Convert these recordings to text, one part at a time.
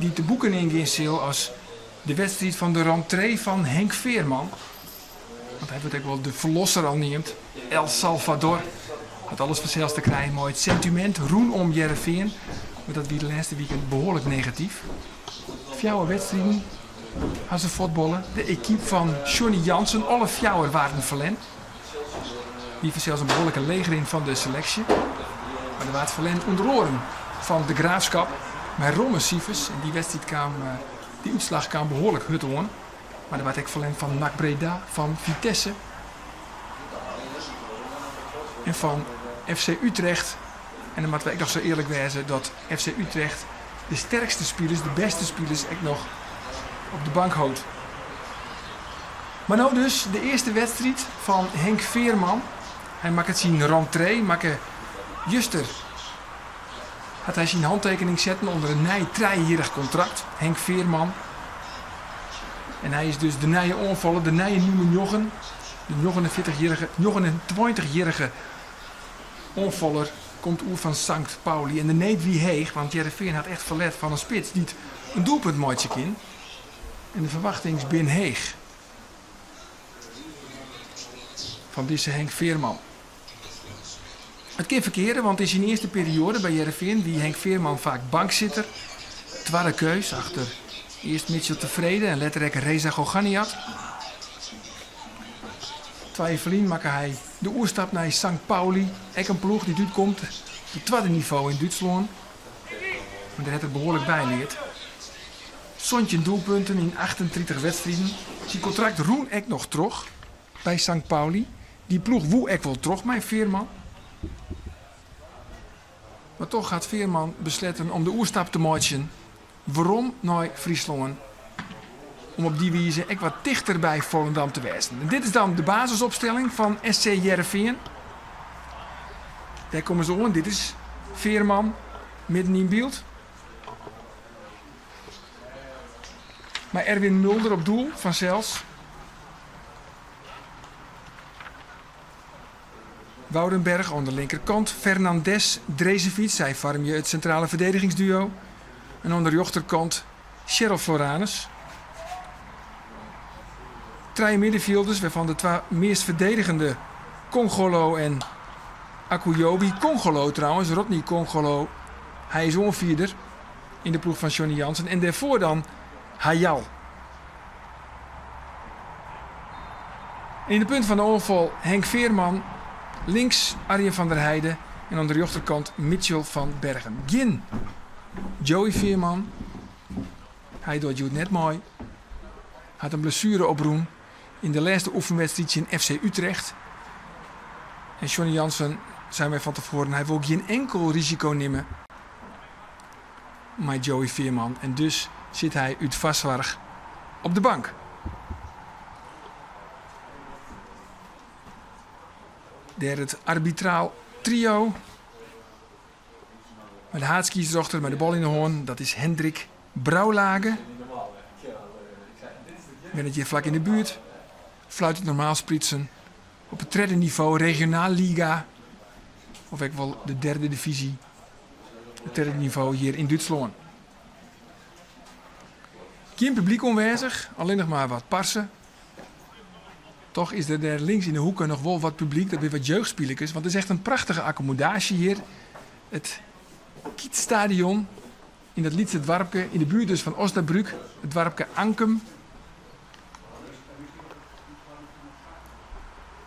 Dy't de boeken yngean sil as de wedstriid fan de rentree fan Henk Veerman. Want hy wurdt ek wol de ferlosser al neamd. El Salvador hat alles fansels te krijen mei it sentimint rûnom Hearrenfean. Mar dat wie de lêste wiken behoarlik negatyf. Fjouwer wedstriden ha se fuotballe. De ekipe fan Johnny Jansen, alle fjouwer waarden ferlern. Wie fansels in behoarlike leechrin fan de seleksje. Mar der waard ferlern ûnder oaren fan De Graafschap mei romme sifers. En dy wedstriid kaam, dy útslach kaam behoarlik hurd oan. Mar der waard ek ferlern fan NAC Breda, fan Vitesse en fan FC Utrecht. En dan moatte we ek noch sa earlik wêze dat FC Utrecht de sterkste spilers, de bêste spilers ek noch op de bank hold. Mar no dus de earste wedstriid fan Henk Veerman. Hy makket syn rentree, makke juster hat hy syn hantekening setten ûnder in nij trijejierrich kontrakt, Henk Veerman. En hy is dus de nije oanfaller, de nije nûmer njoggen, de njoggenenfjirtichjierrige, njoggenentweintichjierrige oanfaller komt oer fan Sankt Pauli. En de need wie heech, want Hearrenfean hat echt ferlet fan in spits dy't in doelpunt meitsje kin. En de ferwachtings binne heech fan dizze Henk Veerman. It kin ferkeare, want yn syn earste perioade by Hearrenfean wie Henk Veerman faak banksitter. Twadde keus achter earst Mitchell te Vrede en letter ek Reza Ghoochannejhad. Twa jier ferlyn makke hy de oerstap nei Sankt Pauli, ek in ploech dy't útkomt op it twadde nivo yn Dútslân. Mar dêr hat er behoarlik byleard. 17 doelpunten yn 38 wedstriden. Syn kontrakt rûn ek noch troch by Sankt Pauli. Dy ploech woe ek wol troch mei Veerman. Mar toch hat Veerman besletten om de oerstap te meitsjen werom nei Fryslân. Om op dy wize ek wat tichter by Volendam te wêzen. En dit is dan de basisopstelling fan SC Hearrenfean. Dêr komme se oan. Dit is Veerman midden yn byld. Mei Erwin Mulder op doel, fansels. Woudenberg oan de linkerkant, Fernandes, Dresevic, sy foarmje it sintrale ferdedigingsduo. En oan de rjochterkant Cheryl Floranus. Trije middenfielders, wêrfan de twa meast ferdedigende Kongolo en Akujobi. Kongolo trouwens, Rodney Kongolo, hy is oanfierder yn de ploech fan Johnny Jansen. En dêrfoar dan Hayal. Yn de punt fan de oanfal Henk Veerman, links Arjen van der Heide en oan de rjochterkant Mitchell van Bergen. Gjin Joey Veerman, hy docht hjoed net mei. Hat in blessuere oprûn yn de lêste oefenwedstriid tsjin FC Utrecht. En Johnny Jansen sei my fan tefoaren, hy wol gjin enkel risiko nimme mei Joey Veerman en dus sit hy út foarsoarch op de bank. Dêr it arbitraal trio mei de haadskiedsrjochter mei de bal yn de hân, dat is Hendrik Brouwlage. Wennet hjir flak yn de buert, fluitet normaal sprutsen op it tredde nivo, Regionalliga, of ek wol de derde divyzje. It tredde nivo hjir yn Dútslân. Gjin publyk oanwêzich, allinnich mar wat parse. Toch is der dêr links yn de hoeke noch wol wat publyk, dat binne wat jeugdspilekes, want it is echt in prachtige akkommodaasje hjir. It Kietsstadion yn dat lytse doarpke, yn de buert dus fan Osnabrück, it doarpke Ankum.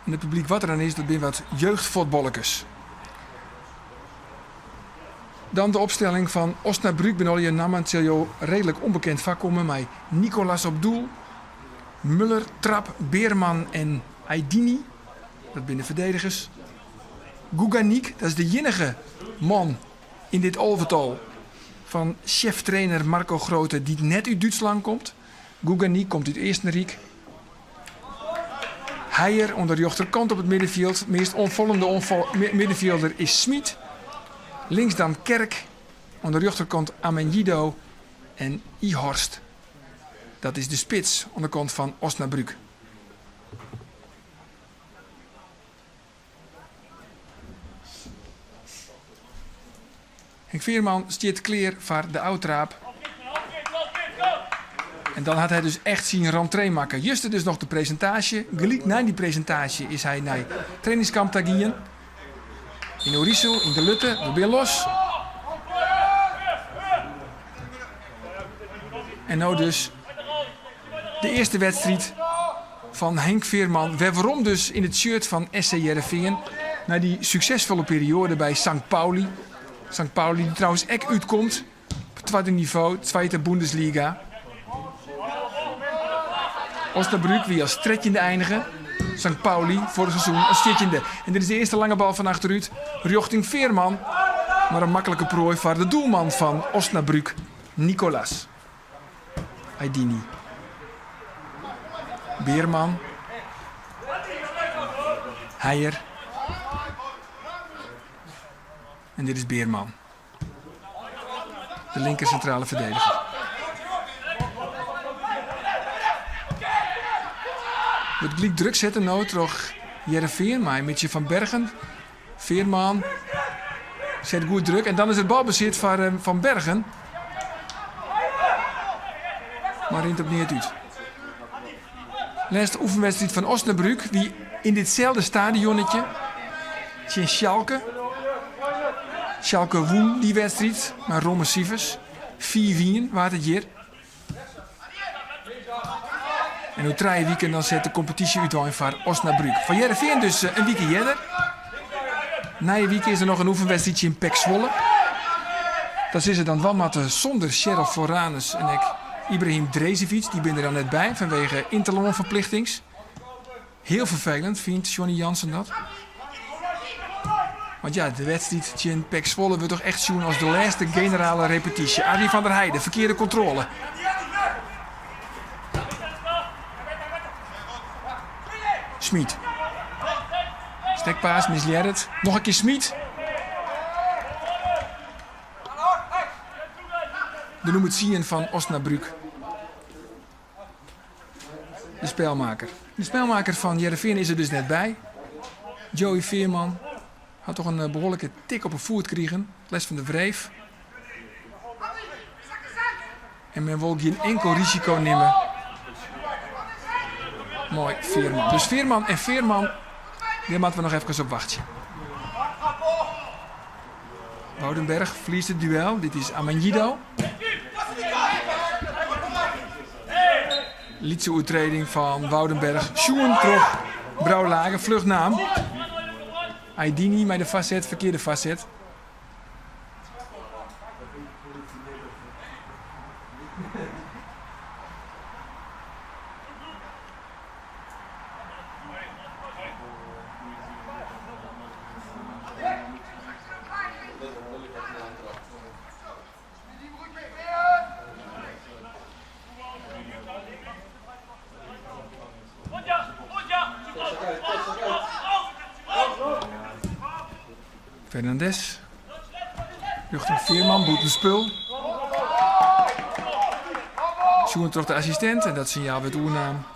En it publyk wat der dan is, dat binne wat jeugdfuotballerkes. Dan de opstelling fan Osnabrück binne allegear nammen, it sil jo reedlik ûnbekend foarkomme, mei Nicolas op doel, Muller, Trapp, Beerman en Aydini, dat binne de ferdedigers. Gugganig, dat is de iennige man yn dit alvetal fan sjeftrainer Marco Grote dy't net út Dútslân komt. Gugganig komt út Eastenryk. Heijer oan de rjochterkant op it middenfjild. Meast oanfallende oanfal middenfjilder is Smit. Links dan Kerk. Oan de rjochterkant Amenyido en Ihorst. Dat is de spits oan de kant fan Osnabrück. Henk Veerman stiet klear foar de ôftraap. En dan hat hy dus echt syn rentree makke. Juster dus noch de presintaasje. Gelyk nei dy presintaasje is hy nei trainingskamp ta gien. Yn Oerisel, yn De Lutte. We binne los. En no dus de earste wedstriid fan Henk Veerman. Wer werom dus yn it shirt fan SC Hearrenfean. Nei dy suksesfolle perioade by Sankt Pauli. Sankt Pauli dy't trouwens ek útkomt op it twadde nivo, Zweite Bundesliga. Osnabrück wie as trettjinde einige. Sankt Pauli foarich seizoen as fjirtjinde. En dit is de earste lange bal fan achterút rjochting Veerman. Mar in maklike proai foar de doelman fan Osnabrück, Nicolas Aydini. Beerman. Heijer. En dit is Beerman. De linker sintrale verdediger. Wurdt gelyk druk setten no troch Hearrenfean mei Mitchell van Bergen. Veerman set goed druk en dan is it balbesit foar eh, Van Bergen. Mar rint op neat út. Lêste oefenwedstriid fan Osnabrück wie yn ditselde stadionnetje tsjin Schalke. Schalke wûn dy wedstriid mei romme sifers. 5-1 waard it hjir. En oer trije wiken dan set de kompetysje útein foar Osnabrück. Foar Hearrenfean dus eh, in wike earder. Nije wike is der noch in oefenwedstriid tsjin PEC Zwolle. Dat sille se dan dwaan moatte sûnder Cheryl Floranus en ek Ibrahim Dresevic. Dy binne der dan net by fanwege ynterlânferplichtings. Hiel ferfelend fynt Johnny Jansen dat. Want ja, de wedstriid tsjin PEC Zwolle wurdt toch echt sjoen as de lêste generale repetysje. Adrie van der Heijden, ferkearde kontrôle. Schmidt. Stekpaas, mislearret. Noch in kear Schmidt. De nûmer tsien fan Osnabrück. De spelmaker. De spelmaker fan Hearrenfean is der dus net by. Joey Veerman hat toch in eh, behoarlike tik op 'e foet krigen. Lêst fan de wreef. En men wol gjin inkel risiko nimme mei Veerman. Dus Veerman en Veerman, dêr moatte we noch efkes op wachtsje. Woudenberg ferliest it duel. Dit is Amanjido. Lytse oertreding fan Woudenberg. Sjoen troch Brouwlage. Fluch naam. Aydini mei de foarset, ferkearde foarset. Fernandes. Rjochting Veerman, bûtenspul. Sjoen troch de assistint en dat sinjaal wurdt oernaam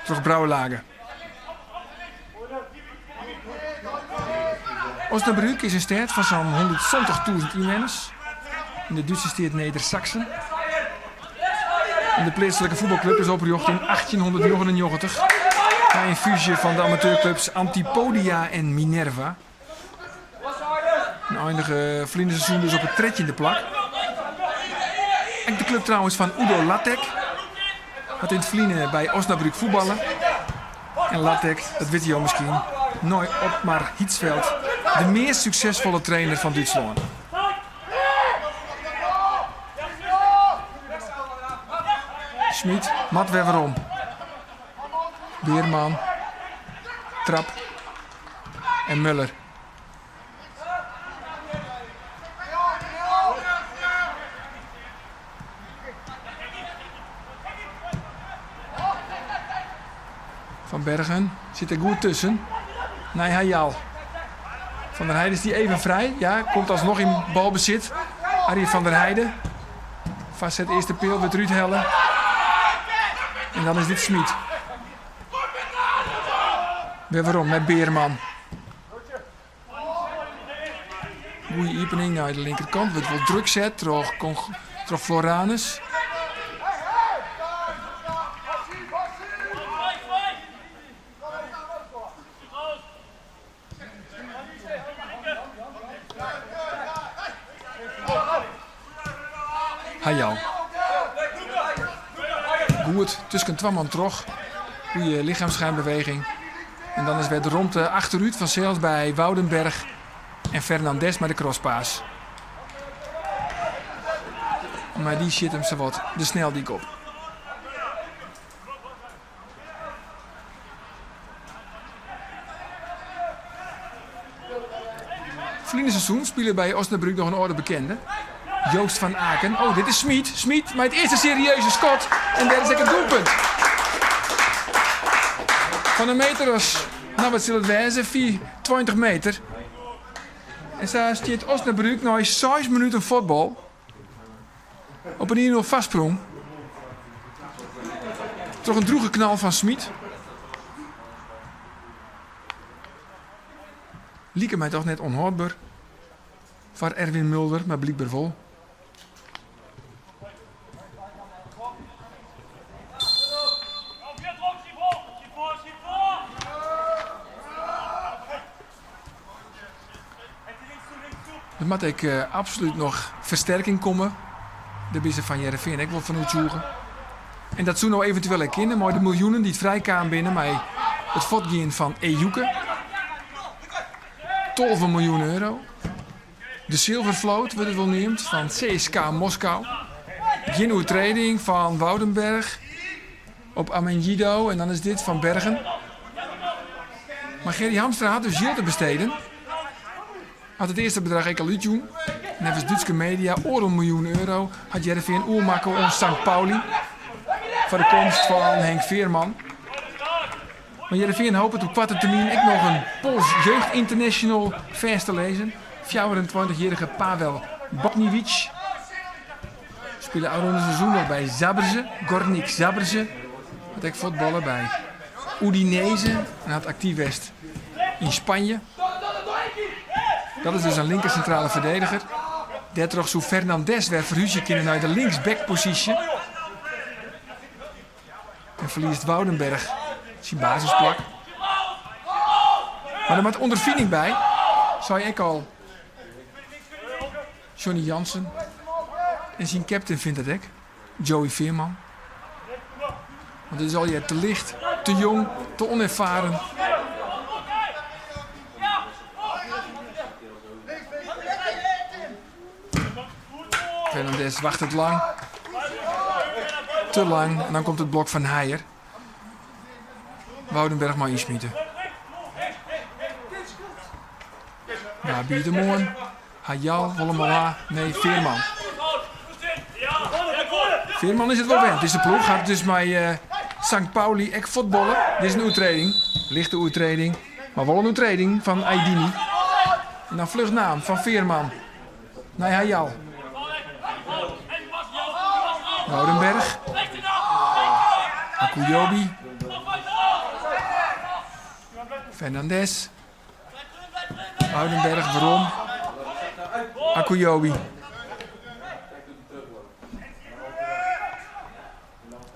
troch Brouwlage. Osnabrück is in stêd fan sa'n 170.000 ynwenners yn de Dútske steat Nedersaksen. En de pleatslike fuotbalklup is oprjochte yn 1899 nei in fúzje fan de amateurklups Antipodia en Minerva. En einige ferline seizoen dus op it trettjinde plak. Ek de klup trouwens fan Udo Lattek hat yn it ferline by Osnabrück fuotballe. En Lattek, dat witte jo miskien, nei Ottmar Hitzfeld de meast suksesfolle trainer fan Dútslân. Schmidt moat wer werom. Beerman, Trap en Muller. Van Bergen sit der goed tusken. Nei Hayal. Van der Heijden is die even frij. Ja, komt alsnoch yn balbesit. Arjen van der Heijden. Foarset earste peal wurdt derút helle. En dan is dit Smit. Wer werom nei Beerman. Goeie iepening nei de linkerkant. Wurdt wol druk set troch, troch Floranus. Hajal. Goed tusken twa man troch. Goede lichaamsschijnbeweging. En dan is wer de romte achterút fansels by Woudenberg en Fernandes mei de crosspass. Mar dy sjit him sawat de sneldyk op. Ferline seizoen spile by Osnabrück noch in âlde bekende, Joost van Aken. Oh, dit is Smit. Smit mei it earste serieuze skot. En dêr is ek it doelpunt. Fan in meter as, no wat sil it wêze, 20 meter. En sa stiet Osnabrück nei seis minuten fuotbal op in 1-0 foarsprong. Troch in drûge knal fan Smit. Like my toch net ûnhâldber foar Erwin Mulder, mar blykber wol. Der moat ek absolút noch fersterking komme. Dêr binne se fan Hearrenfean ek wol fan oertsjûge. En dat soe no eventueel ek kinne mei de miljoenen dy't frijkaam binne mei it fuortgean fan Ejuke. 12 miljoen euro. De Zilvervloot wurdt it wol neamd, fan CSKA Moskou. Gjin oertreding fan Woudenberg op Amenyido en dan is dit van Bergen. Mar Gerry Hamstra hat dus jild te besteden. Hat it earste bedrach ek al útjûn. Neffens Dútske media oardel miljoen euro hat Hearrenfean oermakke oan Sankt Pauli foar de komst fan Henk Veerman. Mar Hearrenfean hopet op koarte termyn ek noch in Pools jeugdinternational fêst te lizzen. 24-jierrige Paweł Bochniewicz spile ôfrûne seizoen noch by Zabrze, Górnik Zabrze. Hat ek fuotballe by Udinese en hat aktyf west yn Spanje. Dat is dus in linker sintrale ferdediger. Dêrtroch soe Fernandes wer ferhúzje kinne nei de linksbackposysje. En ferliest Woudenberg syn basisplak. Mar der moat ûnderfining by, sei ek al Johnny Jansen. En syn captain fynt dat ek, Joey Veerman. Want it is allegear te licht, te jong, te onervaren. Fernandes wachtet lang. Te lang. En dan komt it blok fan Heijer. Woudenberg mei ynsmite. Ja, biedt him oan. Hajal wol him al ha. Nee, Veerman. Veerman is it wol wend. Dizze ploech hat dus mei uh, St. Pauli ek fuotballe. Dit is in oertreding. Lichte oertreding. Mar wol in oertreding fan Aydini. En dan fluch naam fan Veerman nei Hajal. Woudenberg. Akujobi. Fernandes. Woudenberg werom. Akujobi.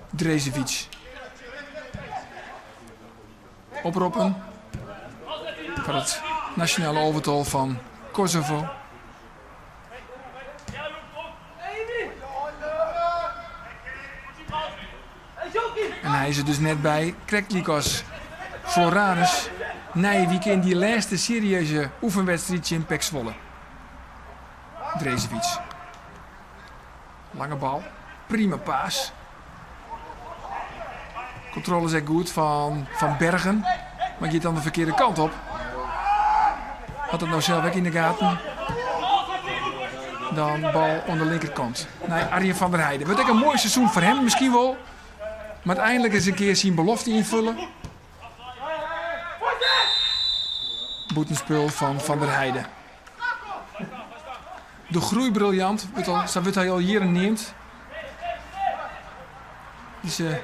Dresevic. Oproppen foar it nasjonale alvetal fan Kosovo. En hy is der dus net by, krekt lykas Floranus, nije wike yn dy lêste serieuze oefenwedstriid tsjin PEC Zwolle. Dresevic. Lange bal, prima pass. Kontrole is ek goed fan Van Bergen, mar giet dan de ferkearde kant op. Hat it no sels ek yn de gaten. Dan bal oan de linkerkant nei Arjen van der Heijden. Wurdt ek in moai seizoen foar him miskien wol. Moat einlik ris in kear syn belofte ynfulle. Bûtenspul fan Van der Heijden. De groeibriljant, wurdt al, sa wurdt hy al jierren neamd. Dizze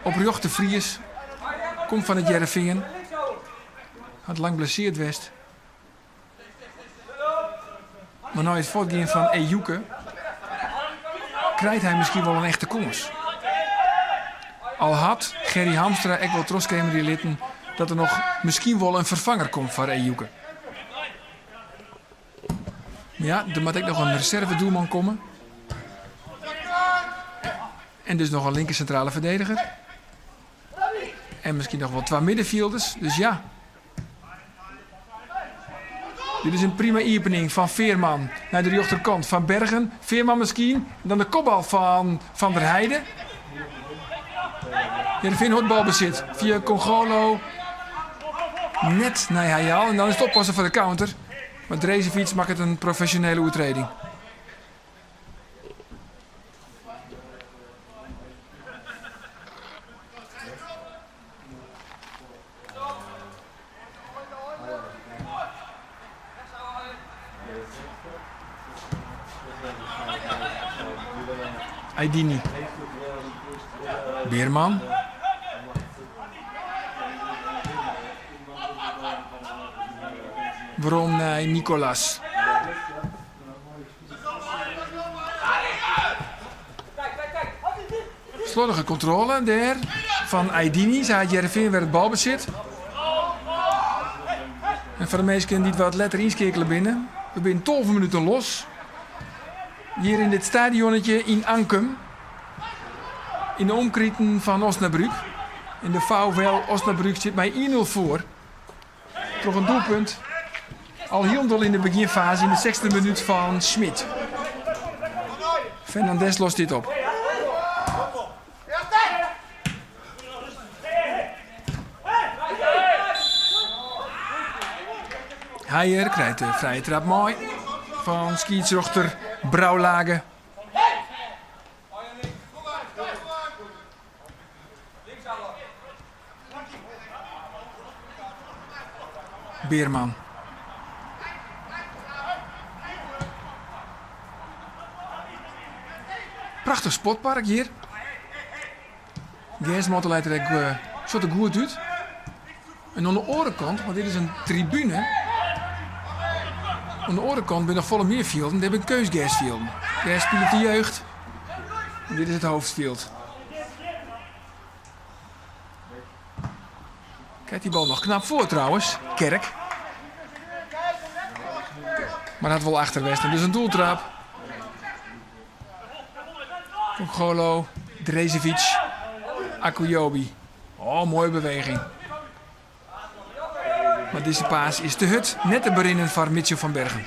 oprjochte Fries komt fan it Hearrenfean. Hat lang blesseard west. Mar nei it fuortgean fan Ejuke krijt hy miskien wol in echte kâns. Al hat Gerry Hamstra ek wol trochskemerje litten dat der noch miskien wol in ferfanger komt foar Ejuke. Mar ja, der moat ek noch in reservedoelman komme. En dus noch in linker sintrale ferdediger. En miskien noch wol twa middenfielders. Dus ja. Dit is in prima iepening fan Veerman nei de rjochterkant fan Bergen. Veerman miskien. En dan de kopbal fan Van der Heide. Hearrenfean hâldt balbesit fia Kongolo. Net nei Hayal. En dan is it oppassen foar de counter. Mar Dresevic makket in profesjonele oertreding. Aydini. Beerman. Werom nei Nicolas. Slordige kontrôle dêr fan Aydini. Sa hat Hearrenfean wer it balbesit. En foar de minsken dy't wat letter ynskeakele binne, we binne 12 minuten los. Hjir yn dit stadionnetje yn Ankum. Yn de omkriten fan Osnabrück. En de VfL Osnabrück stiet mei 1-0 foar. Troch in doelpunt al hielendal yn de begjinfaze yn de sechsde minút fan Schmidt. Fernandes lost dit op. Heijer krijt de frije trap mei fan skiedsrjochter Brouwlage. Beerman. Prachtich sportpark hjir. Gersmatte leit der ek sjocht der goed út. En oan de oare kant, want dit is in tribune, oan de oare kant binne noch folle mear fjilden. Dêr binne keunstgersfjilden. Dêr spilet de jeugd. En dit is it hoofdfjild. Krijt dy bal noch knap foar trouwens, Kerk. Mar hat wol achter west en dus in doeltrap. Kongolo, Dresevic, Akujobi. Oh, moaie beweging. Mar dizze paas is te hurd, net te berinnen foar Mitchell van Bergen.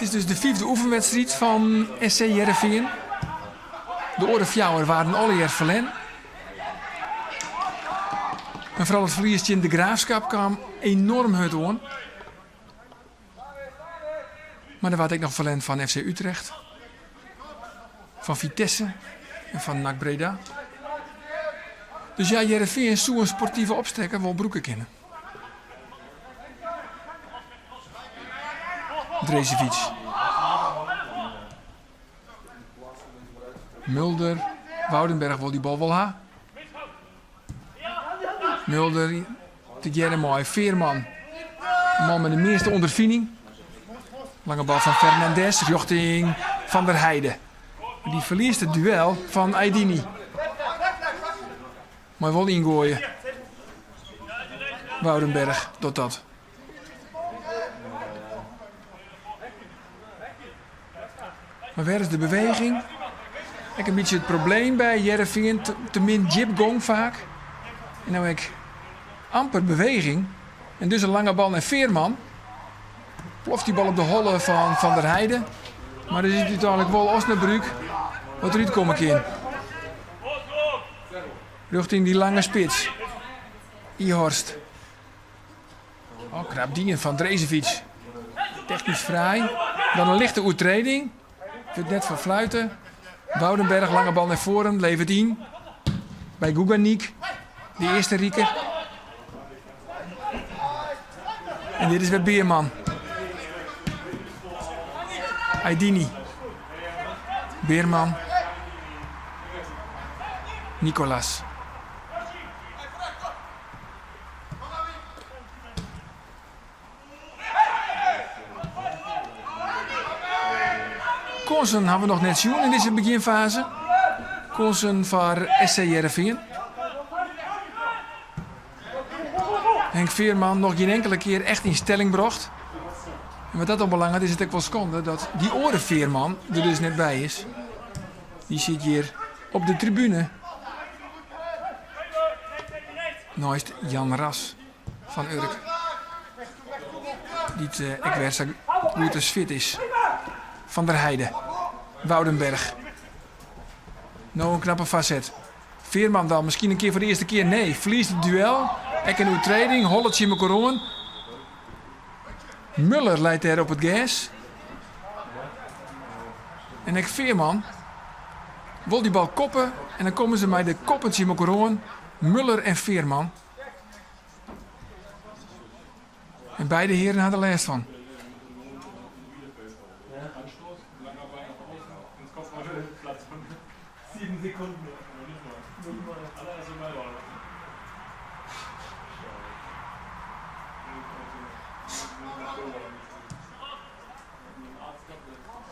It is dus de fyfde oefenwedstriid fan SC Hearrenfean. De oare fjouwer waarden allegear ferlern. En foaral it ferlies tsjin De Graafschap kaam enoarm hurd oan. Mar der waard ek noch ferlern fan FC Utrecht, fan Vitesse en fan NAC Breda. Dus ja, Hearrenfean soe in sportive opstekker wol brûke kinne. Dresevic. Mulder. Woudenberg wol dy bal wol ha. Mulder tegearre mei Veerman. De man mei de measte ûnderfining. Lange bal fan Fernandes rjochting Van der Heide. Dy ferliest it duel fan Aydini. Mei wol yngoaie. Woudenberg docht dat. Mar wêr is de beweging? Ek in bytsje it probleem by Hearrenfean, te min djipgong faak. En no ek amper beweging. En dus in lange bal nei Veerman. Ploft dy bal op de holle fan Van der Heide. Mar is it úteinlik wol Osnabrück wat derút komme kin. Rjochting dy lange spits. Ihorst. Oh, knap dien fan Dresevic. Technysk fraai. Dan in lichte oertreding. Wurdt net foar fluite. Woudenberg, lange bal nei foaren, levert yn. By Gugganig, de Eastenriker. En dit is wer Beerman. Aydini. Beerman. Nicolas. Kânsen hawwe we noch net sjoen yn dizze begjinfaze. Kânsen foar SC Hearrenfean. Henk Veerman noch gjin inkele kear echt yn stelling brocht. En wat dat oanbelanget is it ek wol skande dat dy oare Veerman der dus net by is. Dy sit hjir op de tribune neist Jan Ras fan Urk, dy't ek wer sa goed as fit is. Van der Heide, Woudenberg. No in knappe foarset. Veerman dan miskien in kear foar de earste kear. Nee, ferliest it duel. Ek in oertrêding, hollet tsjin mekoar oan. Muller leit dêr op it gers. En ek Veerman wol dy bal koppe en dan komme se mei de koppen tsjin mekoar oan. Muller en Veerman. En beide hearen ha der lêst fan.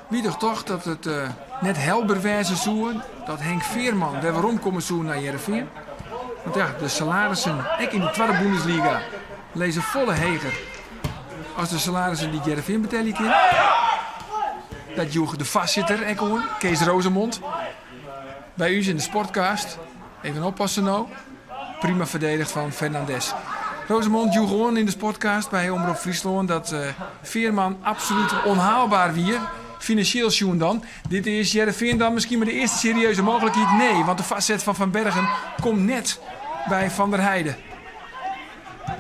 Wie doch tocht dat it net helber wêze soe dat Henk Veerman wer werom komme soe nei Hearrenfean. Want ja, de salarissen, ek yn de twadde Bundesliga, lizze folle heger as de salarissen dy't Hearrenfean betelje kin. Dat joech de foarsitter ek oan, Kees Roozemond, by ús yn de Sportcast. Even oppasse no. Prima ferdedigd fan Fernandes. Roozemond joech oan yn de Sportcast by Omrop Fryslân dat Veerman absolút onhaalbaar wie, finansjeel sjoen dan. Dit is Hearrenfean dan miskien mei de earste serieuze mooglikheid? Nee, want de foarset fan Van Bergen komt net by Van der Heide.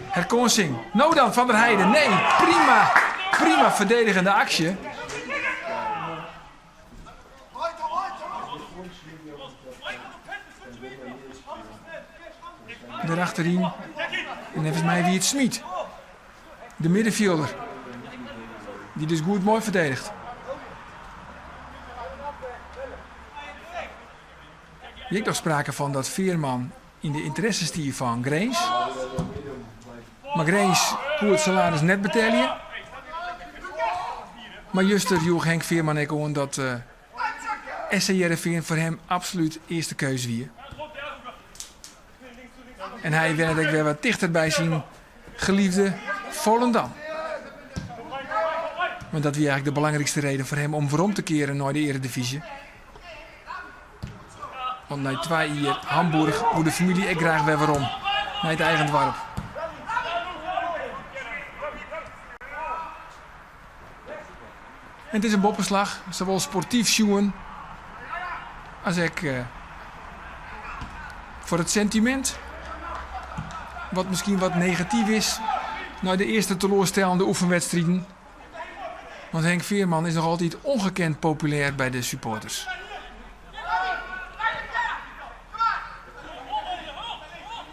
Herkânsing. No dan, Van der Heide. Nee, prima, prima ferdedigende aksje. Derachteryn, en neffens my wie it Smit, de middenfjilder, dy't dus goed moai ferdedigt. Wie ek noch sprake fan dat Veerman yn de ynteresse stie fan Grins. Mar Grins koe it salaris net betelje. Mar juster joech Henk Veerman ek oan dat SC Hearrenfean foar him absolút earste keus wie. En hy wennet ek wer wat tichter by syn geliefde Volendam. Want dat wie eigentlik de belangrykste reden foar him om werom te kearen nei de earedivyzje. Want nei twa jier Hamburg woe de famylje ek graach wer werom nei it eigen doarp. En it is in boppeslach, sawol sportyf sjoen as ek foar it sentimint. Wat miskien wat negatyf is nei de earste teloarstellende oefenwedstriden. Want Henk Veerman is noch altyd ongekend populêr by de supporters.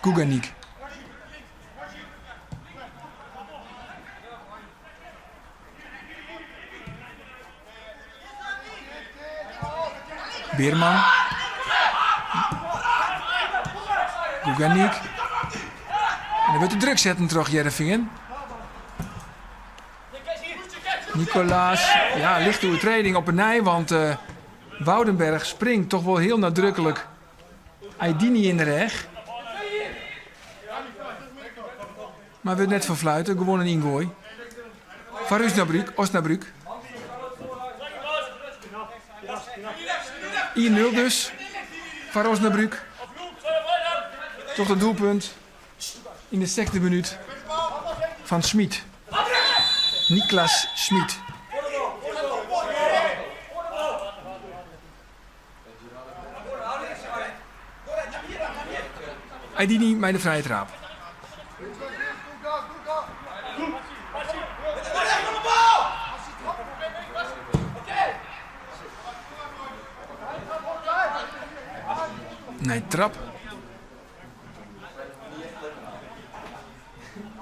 Gugganig. Beerman. Gugganig. En der wurdt de druk setten troch Hearrenfean. Nicolaas, ja, lichte oertrêding op 'e nij, want Woudenberg springt toch wol hiel nadruklik Aydini yn de rêch. Mar wurdt net ferfluite, gewoan in yngoai. Foar Osnabrück, Osnabrück. 1-0 dus foar Osnabrück. Troch it doelpunt yn de sechde minút fan Schmidt. Niklas Schmidt. Aydini mei de frije traap. Nei trap.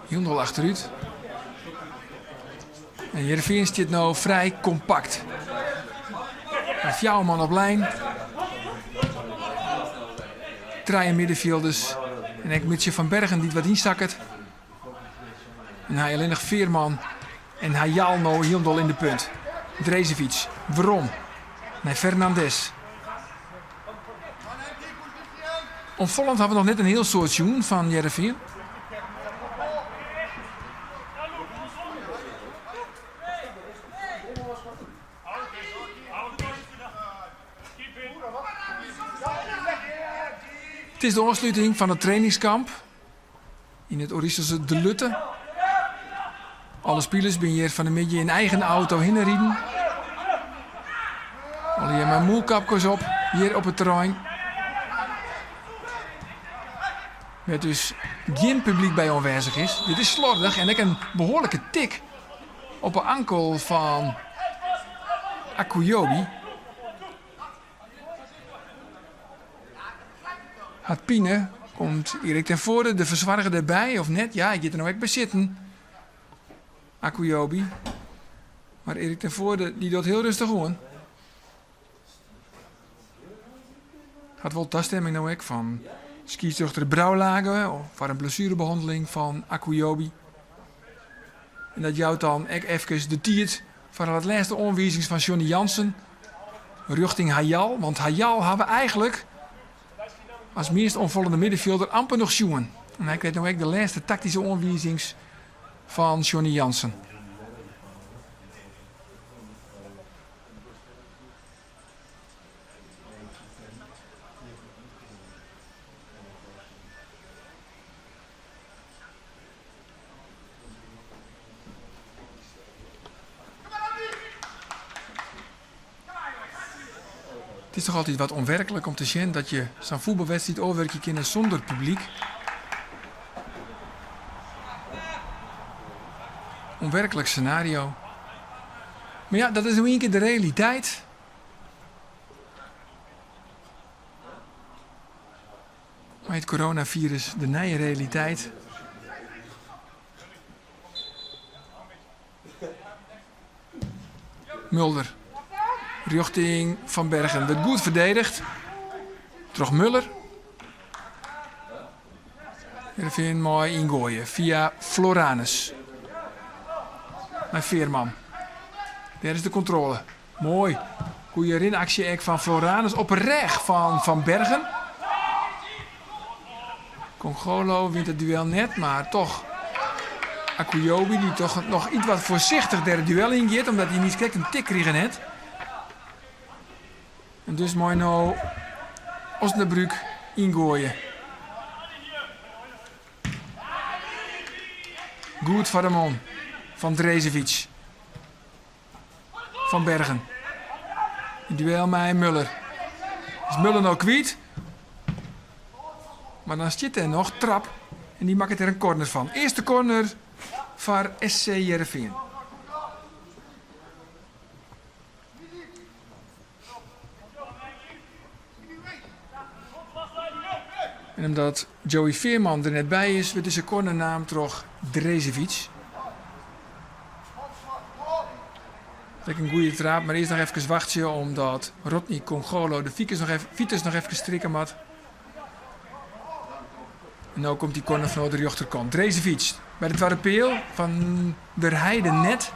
Hielendal achterút. En Hearrenfean stiet no frij kompakt. Mei fjouwer man op lijn. Trije middenfjilders. En ek Mitchell van Bergen dy't wat ynsakket. En hy allinnich Veerman en Hayal no hielendal yn de punt. Dresevic, werom. Nei Fernandes. Oanfallend hawwe we noch net in hiel soad sjoen fan Hearrenfean. It is de ôfsluting fan it trainingskamp yn it Oeriselse De Lutte. Alle spilers binne hjir fan 'e middei yn eigen auto hinne riden. Allegear mei mûlkapkes op hjir op it terrein. Wêr't dus gjin publyk by oanwêzich is. Dit is slordich en ek in behoarlike tik op 'e ankel fan Akujobi. Hat pine, komt Erik ten Voorde, de fersoarger derby of net? Ja, hy giet der no ek by sitten. Akujobi. Mar Erik ten Voorde dy docht hiel rêstich oan. Hat wol tastimming no ek fan skiedsrjochter Brouwlage foar in blessuerebehanneling fan Akujobi. En dat jout dan ek efkes de tiid foar wat lêste oanwizings fan Johnny Jansen rjochting Hayal. Want Hayal ha we eigenlik as meast oanfallende middenfjilder amper noch sjoen. En hy krijt no ek de lêste taktyske oanwizings fan Johnny Jansen. It is toch altyd wat ûnwerklik om te sjen dat je sa'n fuotbalwedstriid ôfwurkje kinne sûnder publyk. Ûnwerklik senario. Mar ja, dat is no ien kear de realiteit. Mei it coronafirus de nije realiteit. Mulder rjochting Van Bergen wurdt goed ferdedigd troch Muller. Hearrenfean mei yngoaie fia Floranus. Nei Veerman. Dêr is de kontrôle. Moai. Goeie rinaksje ek fan Floranus op 'e rêch fan Van Bergen. Kongolo wint it duel net, mar toch Akujobi dy't toch noch iets wat foarsichtich dêr it duel yn giet, omdat hy niis krekt in tik krigen hat. En dus mei no Osnabrück yngoaie. Goed foar de man fan Dresevic. Van Bergen. In duel mei Muller. Is Muller no kwyt? Mar dan stiet dêr noch Trap en dy makket der in corner fan. Earste corner foar SC Hearrenfean. En omdat Joey Veerman der net by is, wurdt dizze corner naam troch Dresevic. Ek in goede traap, mar earst noch efkes wachtsje omdat Rodney Kongolo de fikus noch even, fitus noch efkes strikke moat. En no komt dy corner fanôf de rjochterkant. Dresevic by de twadde peal Van der Heijden net.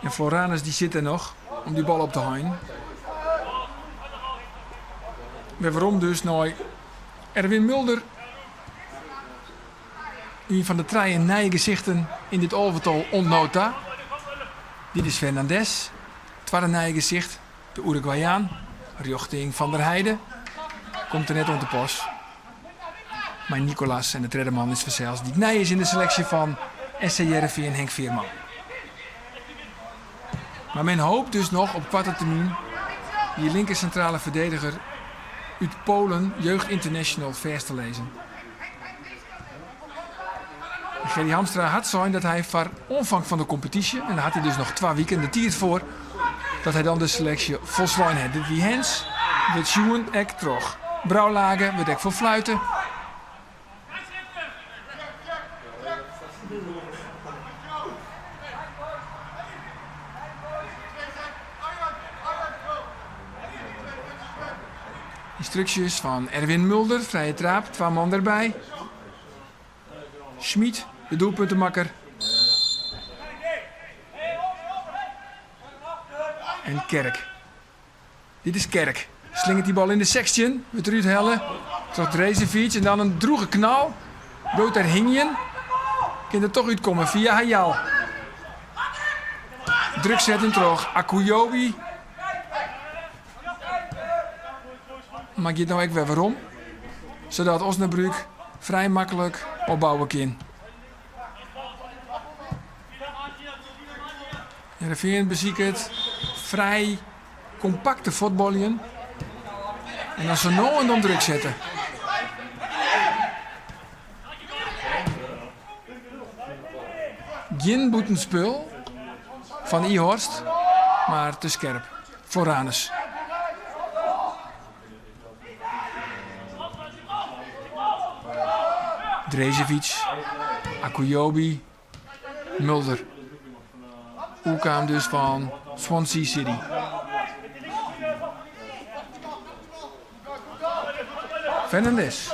En Floranus dy sit der noch om dy bal op te heinen. Wer werom dus nei Erwin Mulder. Ien fan de trije nije gesichten yn dit alvetal oant no ta. Dit is Fernandes, twadde nije gesicht, de Uruguayaan, rjochting Van der Heijden. Komt der net oan te pas. Mei Nicolas en de tredde man is fansels dy't nij is yn de seleksje fan SC Hearrenfean Henk Veerman. Mar men hopet dus noch op koarte termyn dy linker sintrale ferdediger út Polen, jeugd international, fêst te lizzen. Gerry Hamstra hat sein dat hy foar oanfang fan de kompetysje, en dêr hat hy dus noch twa wiken de tiid foar, dat hy dan de seleksje folslein hat. Dit wie hands, wurdt sjoen ek troch Brouwlage, wurdt ek foar fluite. Ynstruksjes fan Erwin Mulder, frije traap, twa man derby. Schmidt, de doelpuntemakker. En Kerk. Dit is Kerk. Slingert dy bal yn de 16, wurdt derút helle troch Dresevic en dan in drûge knal. Bliuwt dêr hingjen. Kin der toch útkomme fia Hayal. Druk setten troch Akujobi. Mar giet no ek wer werom, sadat Osnabrück frij maklik opbouwe kin. Hearrenfean besiket frij kompakt te fuotbaljen en dan sa no en dan druk sette. Gjin bûtenspul fan Ihorst, mar te skerp. Floranus. Dresevic, Akujobi, Mulder. Oerkaam dus fan Swansea City. Fernandes.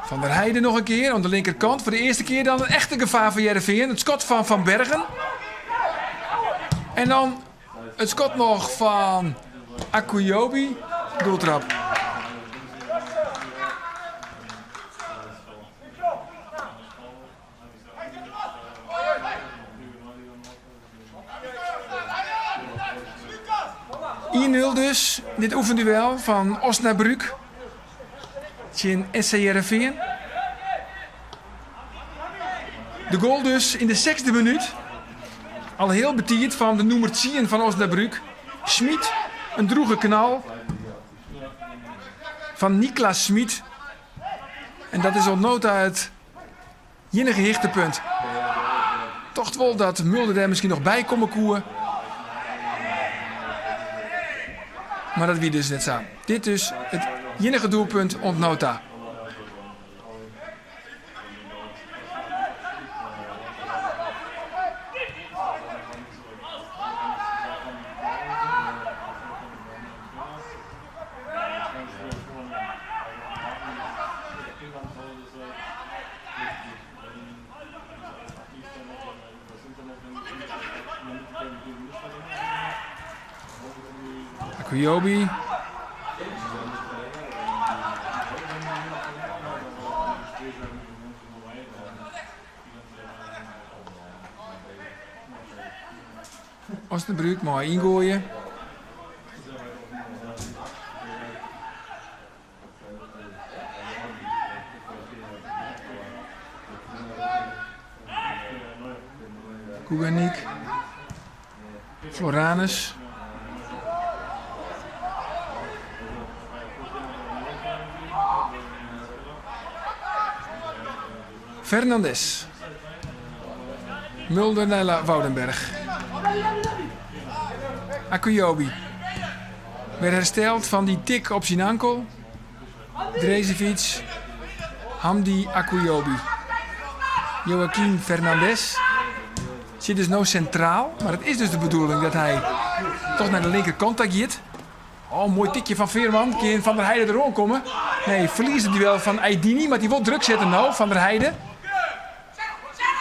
Van der Heijden noch in kear oan de linkerkant. Foar de earste kear dan in echte gefaar foar Hearrenfean. It skot fan Van Bergen. En dan it skot noch fan Akujobi. Doeltrap. Ien-nul dus, dit oefenduel fan Osnabrück tsjin SC Hearrenfean. De goal dus yn de sechsde minút. Al hiel betiid fan de nûmer tsien fan Osnabrück. Schmidt, in drûge knal fan Niklas Schmidt. En dat is oant no ta it Iennige hichtepunt. Tocht wol dat Mulder dêr miskien noch by komme koe. Mar dat wie dus net sa. Dit dus it iennige doelpunt oant no ta. Akujobi. Osnabrück mei yngoaie. Gugganig, Floranus. Fernandes. Mulder nei Woudenberg. Akujobi. Wer hersteld fan dy tik op syn ankel. Dresevic, Hamdi Akujobi. Joaquin Fernandez sit dus no sintraal, mar it is dus de bedoeling dat hy toch nei de linkerkant ta giet. Oh, moai tikje fan Veerman. Kin Van der Heijden deroan komme? Nee, ferliest it duel fan Aidini, mar dy wol druk sette no, Van der Heijden.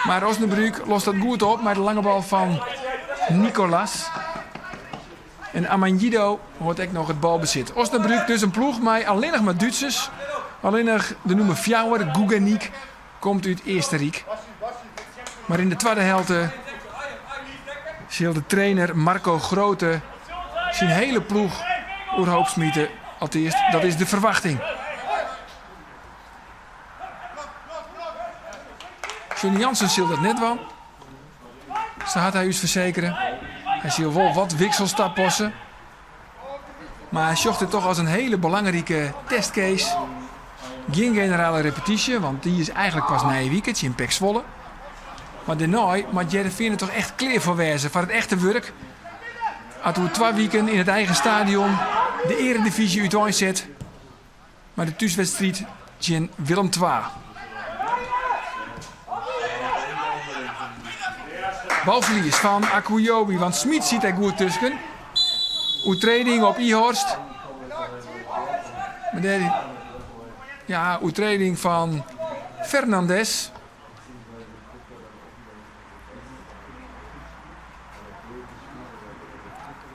Mar Osnabrück lost dat goed op mei de lange bal fan Nicolas. En Amanjido hâldt ek noch it balbesit. Osnabrück dus in ploech mei allinnich mar Dútsers. Allinnich de nûmer fjouwer, Gugganig, komt út Eastenryk. Mar yn de twadde helte sil de trainer Marco Grote syn hiele ploech oerhoop smite. Alteast, dat is de ferwachting. Johnny Jansen sil dat net dwaan. Sa hat hy ús fersekere. Hy sil wol wat wiksels tapasse. Mar hy sjocht it toch as in hiele belangrike testcase. Gjin generale repetysje, want dy is eigenlik pas nije wike tsjin PEC Zwolle. Mar dêrnei moat Hearrenfean der toch echt klear foar wêze foar it echte wurk. As oer twa wiken yn it eigen stadion de earedivyzje úteinset mei de thúswedstriid tsjin Willem II. Balferlies fan Akujobi, want Smit siet der goed tusken. Oertrêding op Ihorst. Maar dêr, ja, oertrêding fan Fernandes.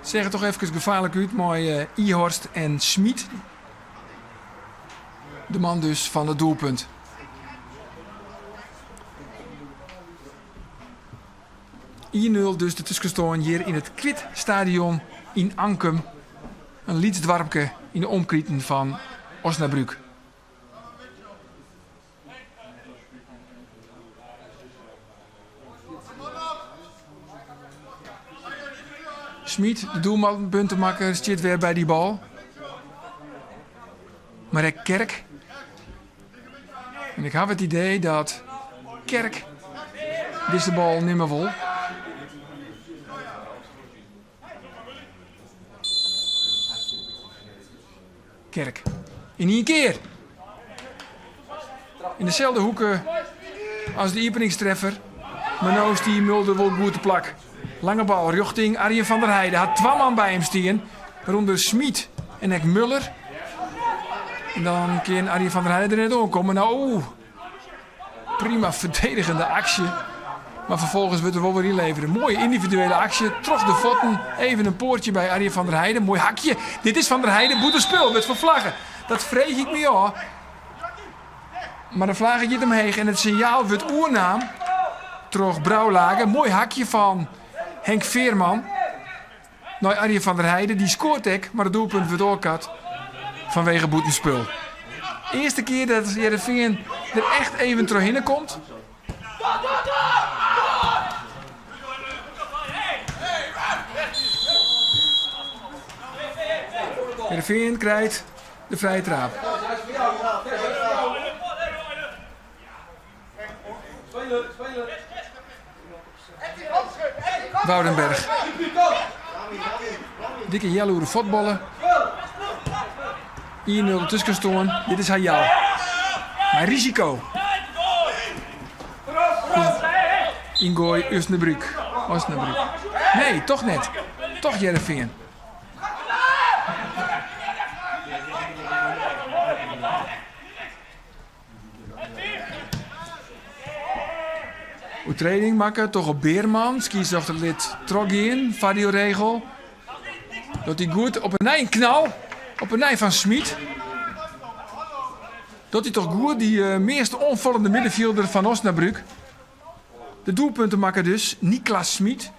Seach der toch efkes gefaarlik út mei Ihorst en Smit. De man dus fan it doelpunt. Ien-nul dus de tuskenstân hjir yn it Kwit-stadion yn Ankum, in lyts doarpke yn de omkriten fan Osnabrück. Smit, de doelpuntemakker, stiet wer by dy bal. Mar ek Kerk. En ik haw it idee dat Kerk dizze bal nimme wol. Kerk. Yn ien kear. Yn deselde hoeke as de iepeningstreffer. Mar no stie Mulder wol goed te plak. Lange bal rjochting Arjen van der Heide. Hat twa man by him stien. Wêrûnder Smit en ek Muller. En dan kin Arjen van der Heide der net oankomme. Nou, oeh. Prima ferdedigende aksje. Mar ferfolgens wurdt der wol wer ynlevere. Moaie yndividuele aksje troch de fuotten. Even in poartje by Arjen van der Heide. Moai hakje. Dit is Van der Heide. Bûtenspul wurdt ferflagge. Dat freegje ik my ôf. Mar de flagge giet omheech en it sinjaal wurdt oernaam troch Brouwlage. Moai hakje fan Henk Veerman nei Arjen van der Heide. Dy skoart ek, mar it doelpunt wurdt ôfkard fanwege bûtenspul. Earste kear dat Hearrenfean der echt even trochhinne komt. Hearrenfean krijt de frije traap. Woudenberg. Dikke healoere fuotballe. 1-0 tuskenstân. Dit is Hayal. Mei risiko. Yngoai Osnabrück. Osnabrück. Nee, toch net. Toch Hearrenfean. Oertrêding makke troch op Beerman. Skiedsrjochter lit trochgean foar dy regel. Docht hy goed op 'e nij in knal. Op 'e nij fan Smit. Docht hy toch goed, dy meast oanfallende middenfjilder fan Osnabrück. De doelpuntemakker dus, Niklas Smit.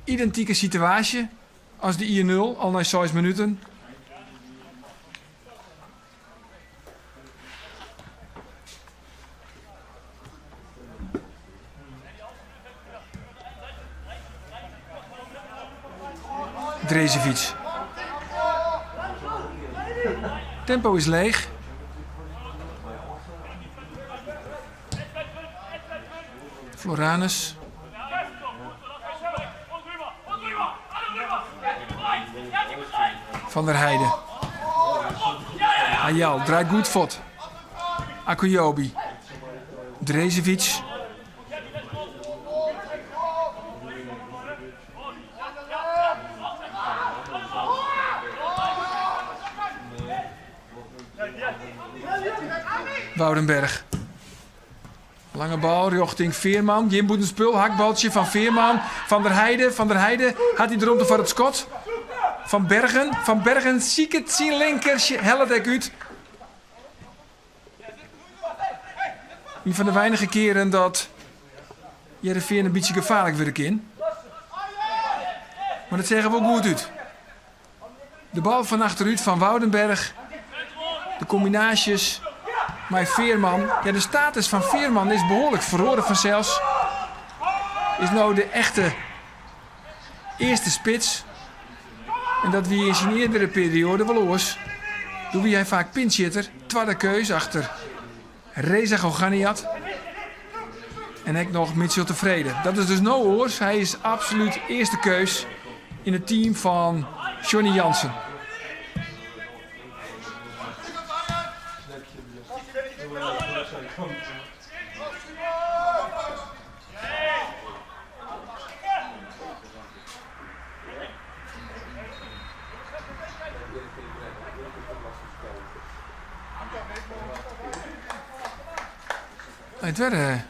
Identike situaasje as de 1-0 al nei seis minuten. Dresevic. Tempo is leech. Floranus. Van der Heide. Ayal draait goed fuort. Akujobi. Dresevic. Woudenberg. Lange bal rjochting Veerman. Gjin bûtenspul. Hakbaltsje fan Veerman. Van der Heide. Van der Heide hat hy de romte foar it skot. Van Bergen. Van Bergen siket syn linker. Hellet ek út. Ien fan de weinige kearen dat Hearrenfean in bytsje gefaarlik wurde kin. Mar dat seach der wol goed út. De bal fan achterút fan Woudenberg. De kombinaasjes mei Veerman. Ja, de status fan Veerman is behoarlik feroare fansels. Is no de echte earste spits. En dat wie yn syn eardere perioade wol oars. Doe wie hy faak pinchhitter, twadde keus achter Reza Ghoochannejhad en ek noch Mitchell te Vrede. Dat is dus no oars. Hy is absolút earste keus yn it team fan Johnny Jansen. It wer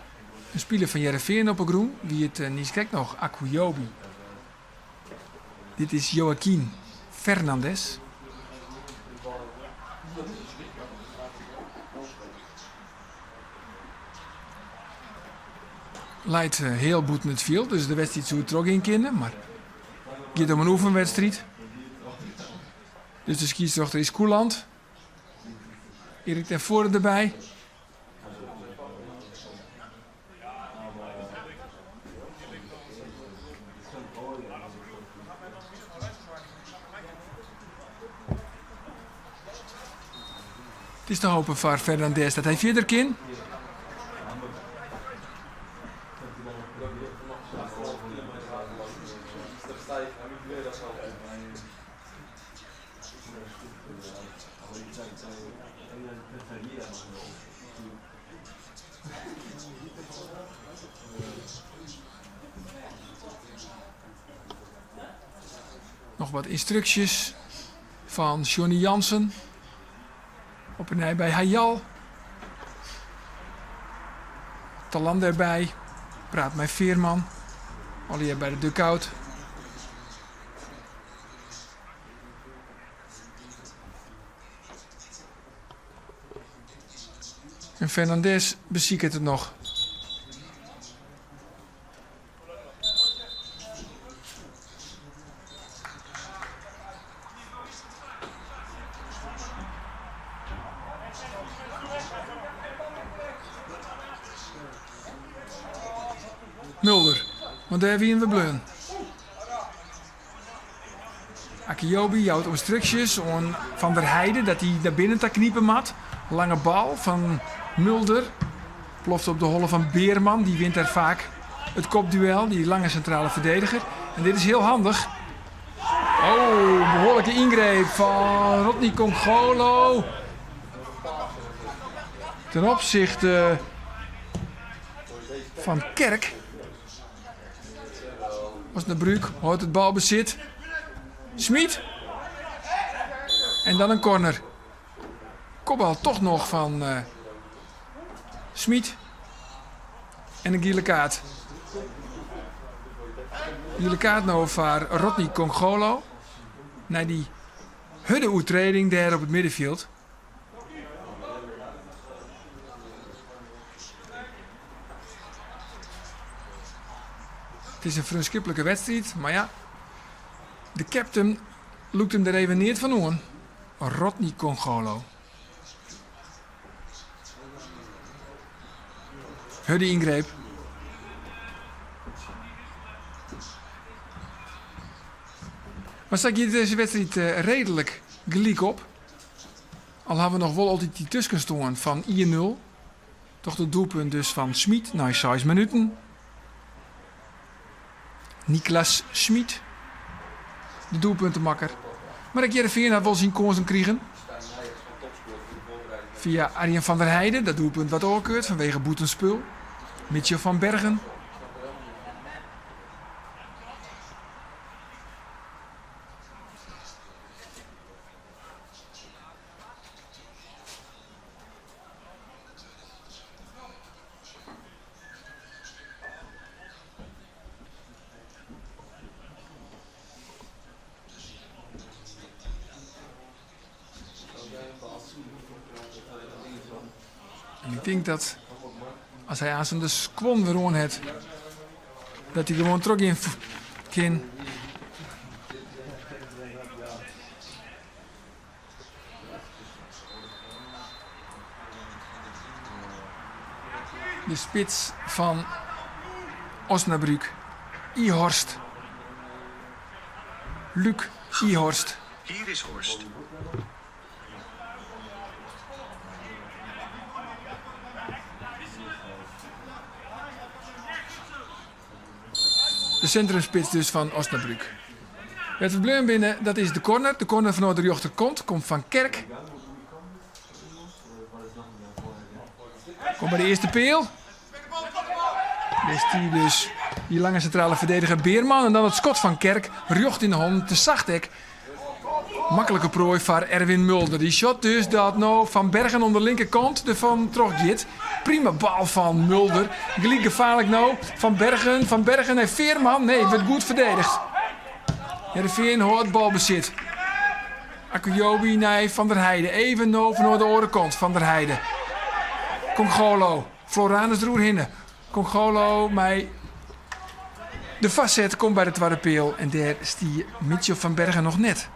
in spiler fan Hearrenfean op 'e grûn wie it niiskrekt noch Akujobi. Dit is Joaquin Fernandez. Leit heal bûten it fjild, dus de wedstriid soe trochgean kinne, mar it giet om in oefenwedstriid. Dus de skiedsrjochter is kûlant. Erik ten Voorde derby. It is te hopen foar Fernandez dat hy fierder kin. Noch wat ynstruksjes fan Johnny Jansen. Op 'e nij by Hayal. Talan derby. Praat mei Veerman. Allegear by de dugout. En Fernandez besiket it noch. Mulder, want dêr wiene we bleaun. Akujobi jout ynstruksjes oan Van der Heide dat hy nei binnen ta knipe moat. Lange bal fan Mulder ploft op de holle fan Beerman. Dy wint dêr faak it kopduel, dy lange sintrale ferdediger. En dit is hiel handich. Oh, behoarlike yngreep fan Rodney Kongolo. Ten opsichte fan Kerk. Osnabrück hâldt it balbesit. Schmidt. En dan in corner. Kopbal toch noch fan uh, Schmidt. En in giele kaart. Giele kaart no foar Rodney Kongolo. Nei dy hurde oertrêding dêr op it middenfjild. It is in freonskiplike wedstriid, mar ja, de captain lûkt him der even neat fan oan. Rodney Kongolo. Hurde yngreep. Mar sa giet dizze wedstriid reedlik gelyk op. Al hawwe we noch wol altyd dy tuskenstân fan ien-nul. Troch it doelpunt dus fan Schmidt nei seis minuten. Niklas Schmidt, de doelpuntemakker. Mar ek Hearrenfean hat wol syn kânsen krigen. Fia Arjen van der Heide, dat doelpunt waard ôfkeurd fanwege bûtenspul. Mitchell van Bergen. En ik tink dat as hy aanst de skuon wer oan hat, dat hy gewoan trochgean kin. De spits fan Osnabrück, Ihorst. Luc Ihorst. Hier is Horst. De sintrumspits dus fan Osnabrück. Wêr't we bleaun binne, dat is de corner. De corner fanôf de rjochterkant komt fan Kerk. Komt by de earste peal. Dêr stie dus dy lange sintrale ferdediger Beerman. En dan it skot fan Kerk, rjocht yn de hannen, te sacht ek. Maklike proai foar Erwin Mulder. Dy sjocht dus dat no Van Bergen oan de linkerkant derfan troch giet. Prima bal fan Mulder. Gelyk gefaarlik no. Van Bergen, Van Bergen nei Veerman. Nee, wurdt goed ferdedigd. Hearrenfean hâldt balbesit. Akujobi nei Van der Heide. Even no fan de oare kant. Van der Heide. Kongolo. Floranus deroerhinne. Kongolo mei de foarset komt by de twadde peal en dêr stie Mitchell van Bergen noch net.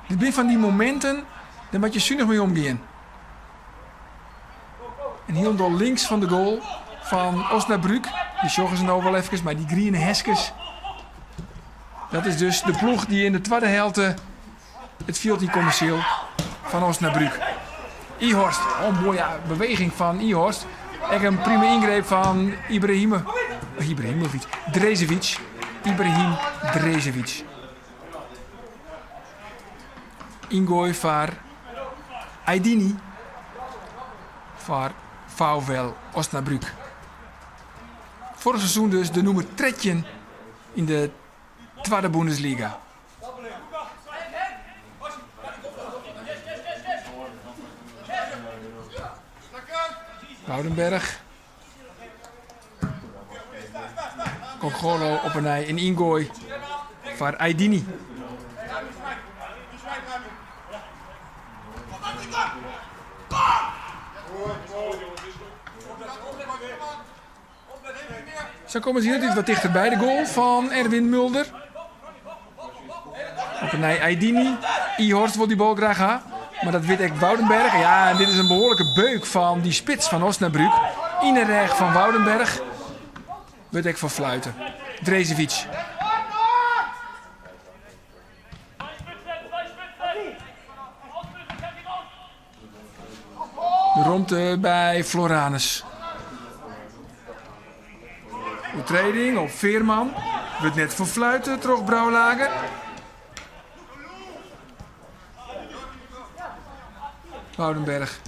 Dit binne fan dy mominten, dêr moat je sunich mei omgean. En hielendal links fan de goal fan Osnabrück, dy sjogge se no wol efkes mei dy griene heskes. Dat is dus de ploech dy't yn de twadde helte it fjild yn komme sil fan Osnabrück. Ihorst, oh moaie beweging fan Ihorst. Ek in prima yngreep fan Ibrahime, Ibrahimovic, Dresevic. Ibrahim Dresevic. Yngoai foar Aydini foar VfL Osnabrück. Foarich seizoen dus de nûmer 13 yn de twadde Bundesliga. Woudenberg. Kongolo op 'e nij in yngoai foar Aydini. Sa komme se hieltyd wat tichter by de goal fan Erwin Mulder. Op 'e nij Aydini. Ihorst wol dy bal graach ha. Mar dat wit ek Woudenberg. Ja, en dit is in behoarlike beuk fan dy spits fan Osnabrück. Yn 'e rêch fan Woudenberg. Wurdt ek foar fluite. Dresevic. De romte by Floranus. Oertreding op Veerman. Wurdt net foar fluite troch Brouwlager. Woudenberg.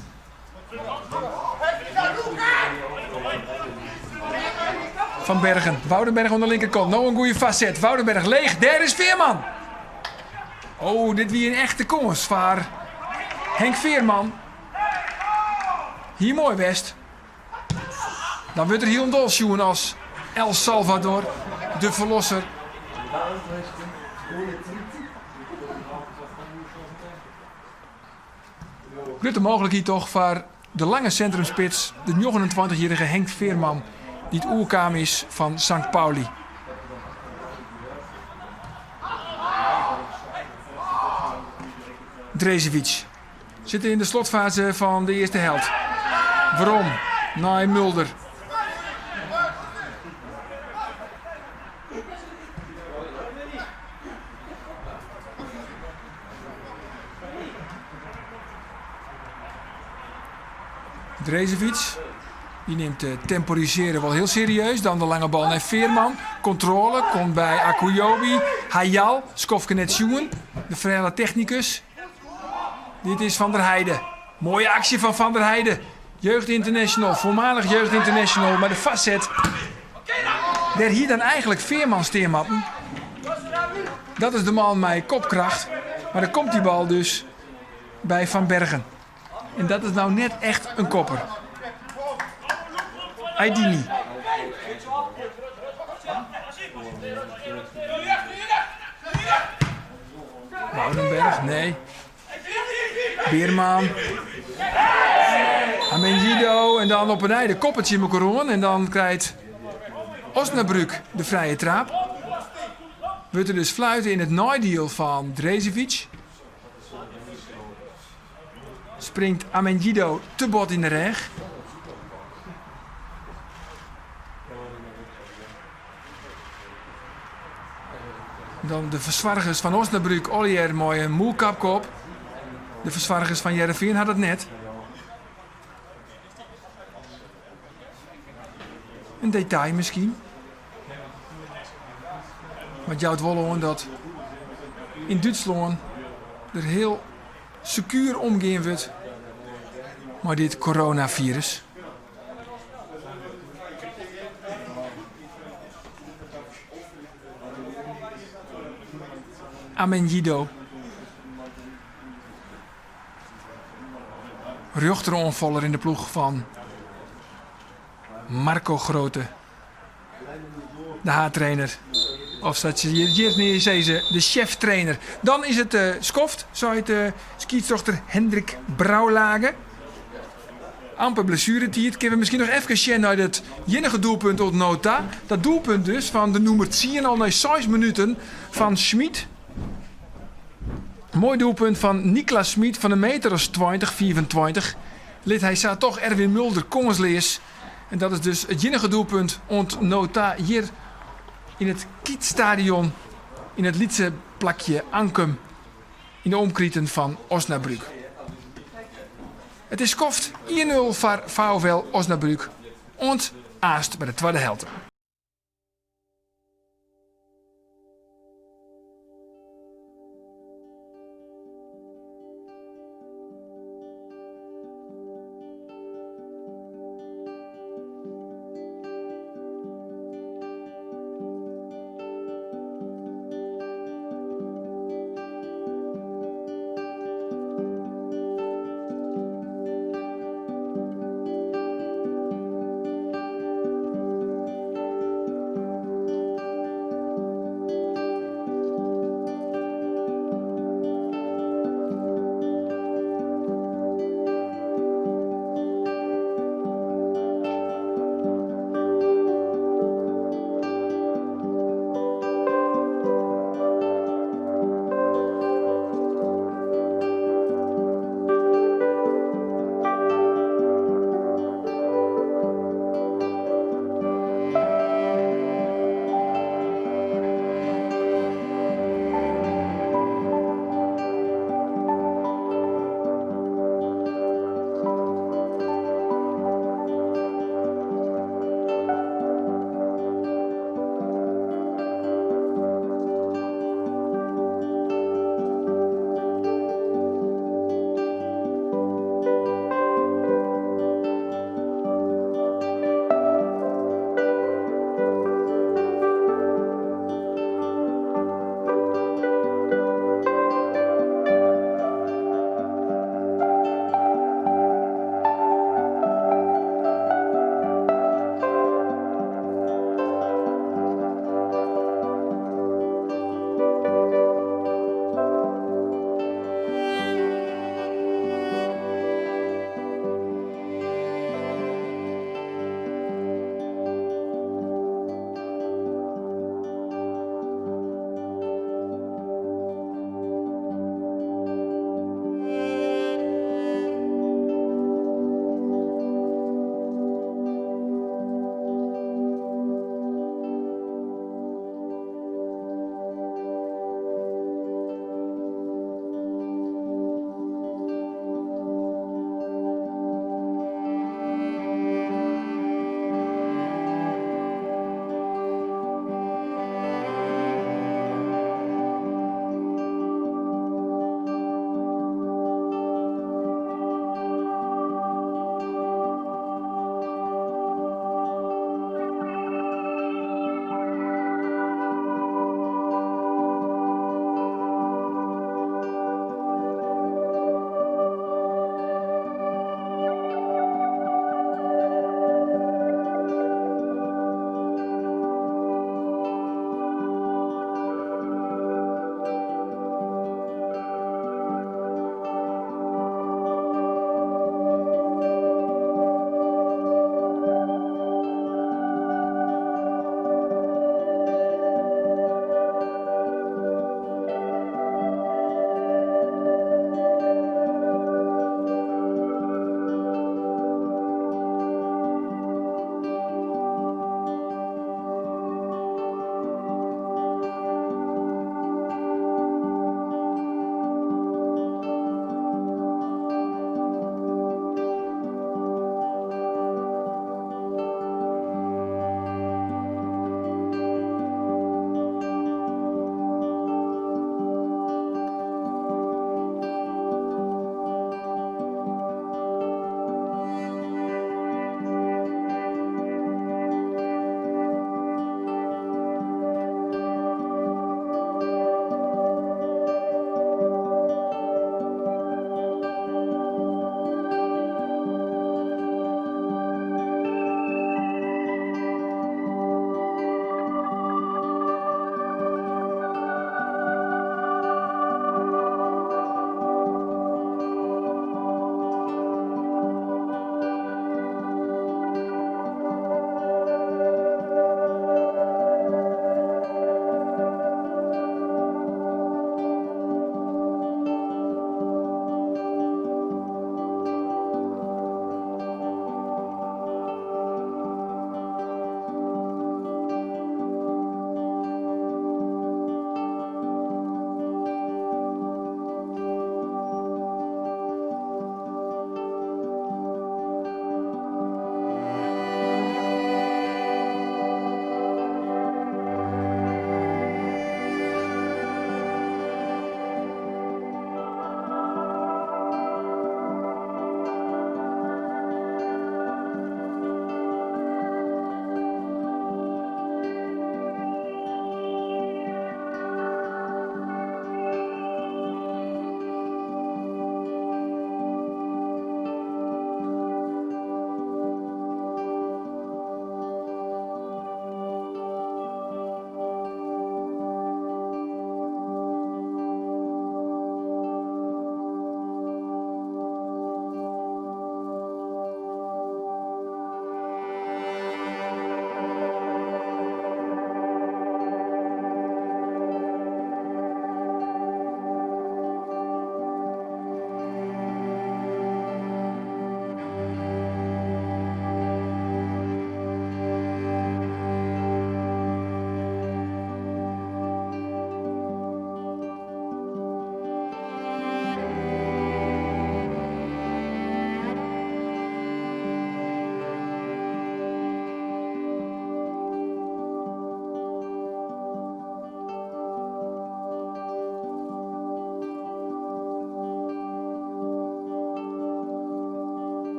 Van Bergen. Woudenberg oan de linkerkant. No in goede foarset. Woudenberg leech. Dêr is Veerman. Oh, dit wie in echte kâns foar Henk Veerman. Hie moai west. Dan wurdt er hielendal sjoen as El Salvador, de ferlosser. Grutte mooglikheid toch foar de lange sintrumspits, de 29-jierrige Henk Veerman, dy't oerkaam is fan Sankt Pauli. Dresevic sit yn de slotfaze fan de earste helte. Werom nei Mulder. Dresevic dy nimt temporisearjen wol hiel serieus. Dan de lange bal nei Veerman. Kontrôle komt by Akujobi. Hayal, skoftke net sjoen. De frêle technikus. Dit is Van der Heide. Moaie aksje fan Van der Heide. Jeugd International, foarmalich Jeugd International, mei de foarset. Dêr hie dan eigenlik Veerman stean moatten. Dat is de man mei kopkracht. Mar dan komt dy bal dus by Van Bergen. En dat is no net echt in kopper. Aydini. Woudenberg, nee. Veerman. Amenyido en dan op 'e nij de koppen tsjin mekoar oan en dan krijt Osnabrück de frije traap. Wurdt der dus fluite yn it neidiel fan Dresevic. Springt Amenyido te bot yn de rêch. Dan de fersoargers fan Osnabrück allegear mei in mûlkapke op. De fersoargers fan Hearrenfean ha dat net. In detail miskien. Mar it jout wol oan dat yn Dútslân der hiel sekuer omgean wurdt mei dit coronafirus. Amenyido. Rjochteroanfaller yn de ploech fan Marco Grote, de haadtrainer. Of sa't se hjir hjir sizze, de sjeftrainer. Dan is it skoft, seit de skiedsrjochter Hendrik Brouwlage. Amper blessueretiid. Kinne we miskien noch efkes sjen nei it iennige doelpunt oant no ta. Dat doelpunt dus fan de nûmer tsien al nei seis minuten fan Schmidt. Moai doelpunt fan Niklas Schmidt fan in meter as 20, 25. Lit hy sa toch Erwin Mulder kânsleas. En dat is dus it iennige doelpunt oant no ta hjir yn it Kietstadion yn it lytse plakje Ankum yn de omkriten fan Osnabrück. It is skoft 1-0 foar VfL Osnabrück oant aanst by de twadde helte.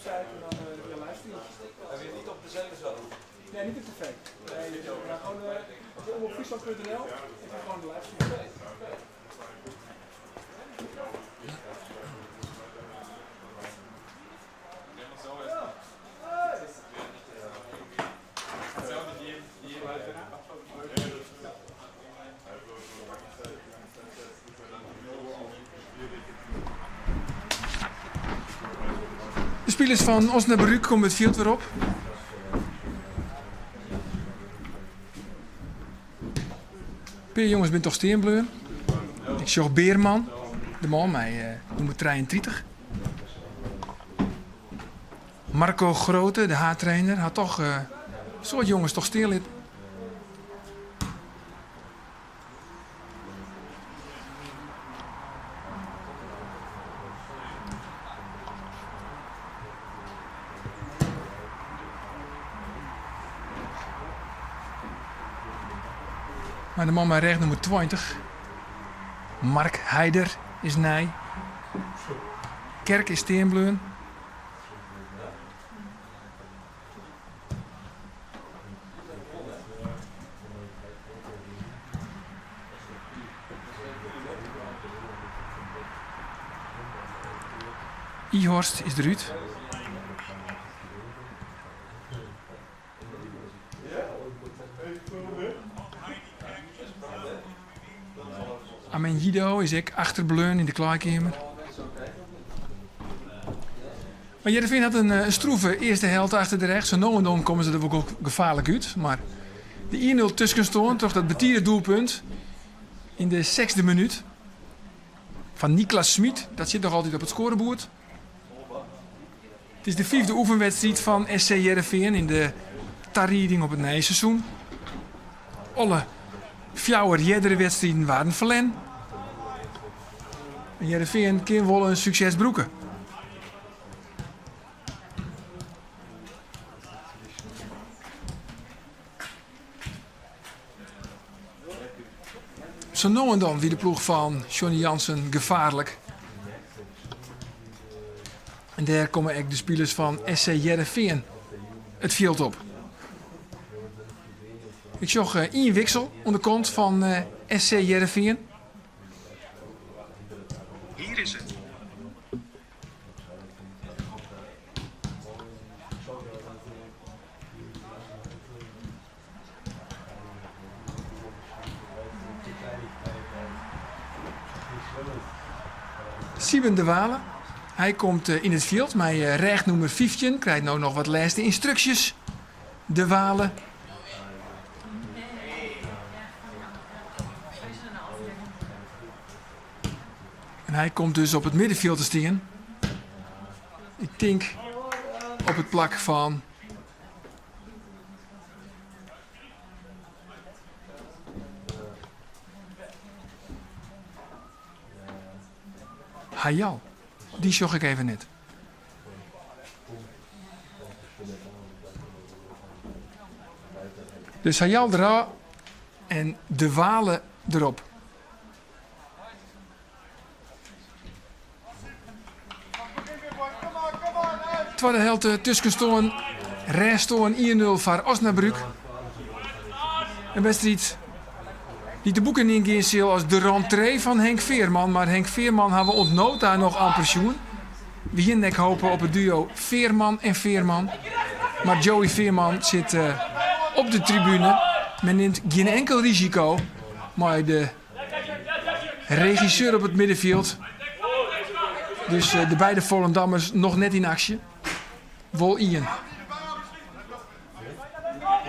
website en dan via livestream. Nee, niet op tv. Nee, maar gewoon op omroepfriesland.nl en dan gewoon de livestream. De spilers fan Osnabrück komme it fjild wer op. In pear jonges binne toch stean bleaun. Ik sjoch Beerman, de man mei nûmer 33. Marco Grote, de haadtrainer, hat toch in soad jonges toch stean litten. Mar de man mei rêchnûmer 20, Mark Heider, is nij. Kerk is stean bleaun. Ihorst is derút. Amenyido is ek achterbleaun yn de klaaikeamer. Mar Hearrenfean hat in eh, stroeve earste helte achter de rêch. Sa no en dan komme se der wol gefaarlik út. Mar de 1-0 tuskenstân troch dat betide doelpunt yn de sechsde minút fan Niklas Smit. Dat sit noch altyd op it skoareboerd. It is de fyfde oefenwedstriid fan SC Hearrenfean yn de tarieding op it nije seizoen. Alle fjouwer eardere wedstriden waarden ferlern. En Hearrenfean kin wol in sukses brûke. Sa no en dan wie de ploech fan Johnny Jansen gefaarlik. En dêr komme ek de spilers fan SC Hearrenfean it fjild op. Ik sjoch eh, ien wiksel oan de kant fan eh, SC Hearrenfean. Hier is het. Sieben de Walen. Hy komt eh, yn it fjild mei eh, rêchnûmer 15. Krijt no noch wat lêste ynstruksjes. De Walen. En hy komt dus op it middenfjild te stean. Ik tink op it plak fan Hayal. Dy sjoch ik even net. Dus Hayal derôf en De Walen derop. Twadde helte tuskenstân rêststân 1-0 foar Osnabrück. In wedstriid dy't de boeken yngean sil as de rentree fan Henk Veerman. Mar Henk Veerman ha we oant no ta noch amper sjoen. We hienen ek hope op it duo Veerman en Veerman. Mar Joey Veerman sit eh, op de tribune. Men nimt gjin enkel risiko mei de Regisseur op it middenfjild. Dus eh, de beide Volendammers noch net yn aksje. Wol ien.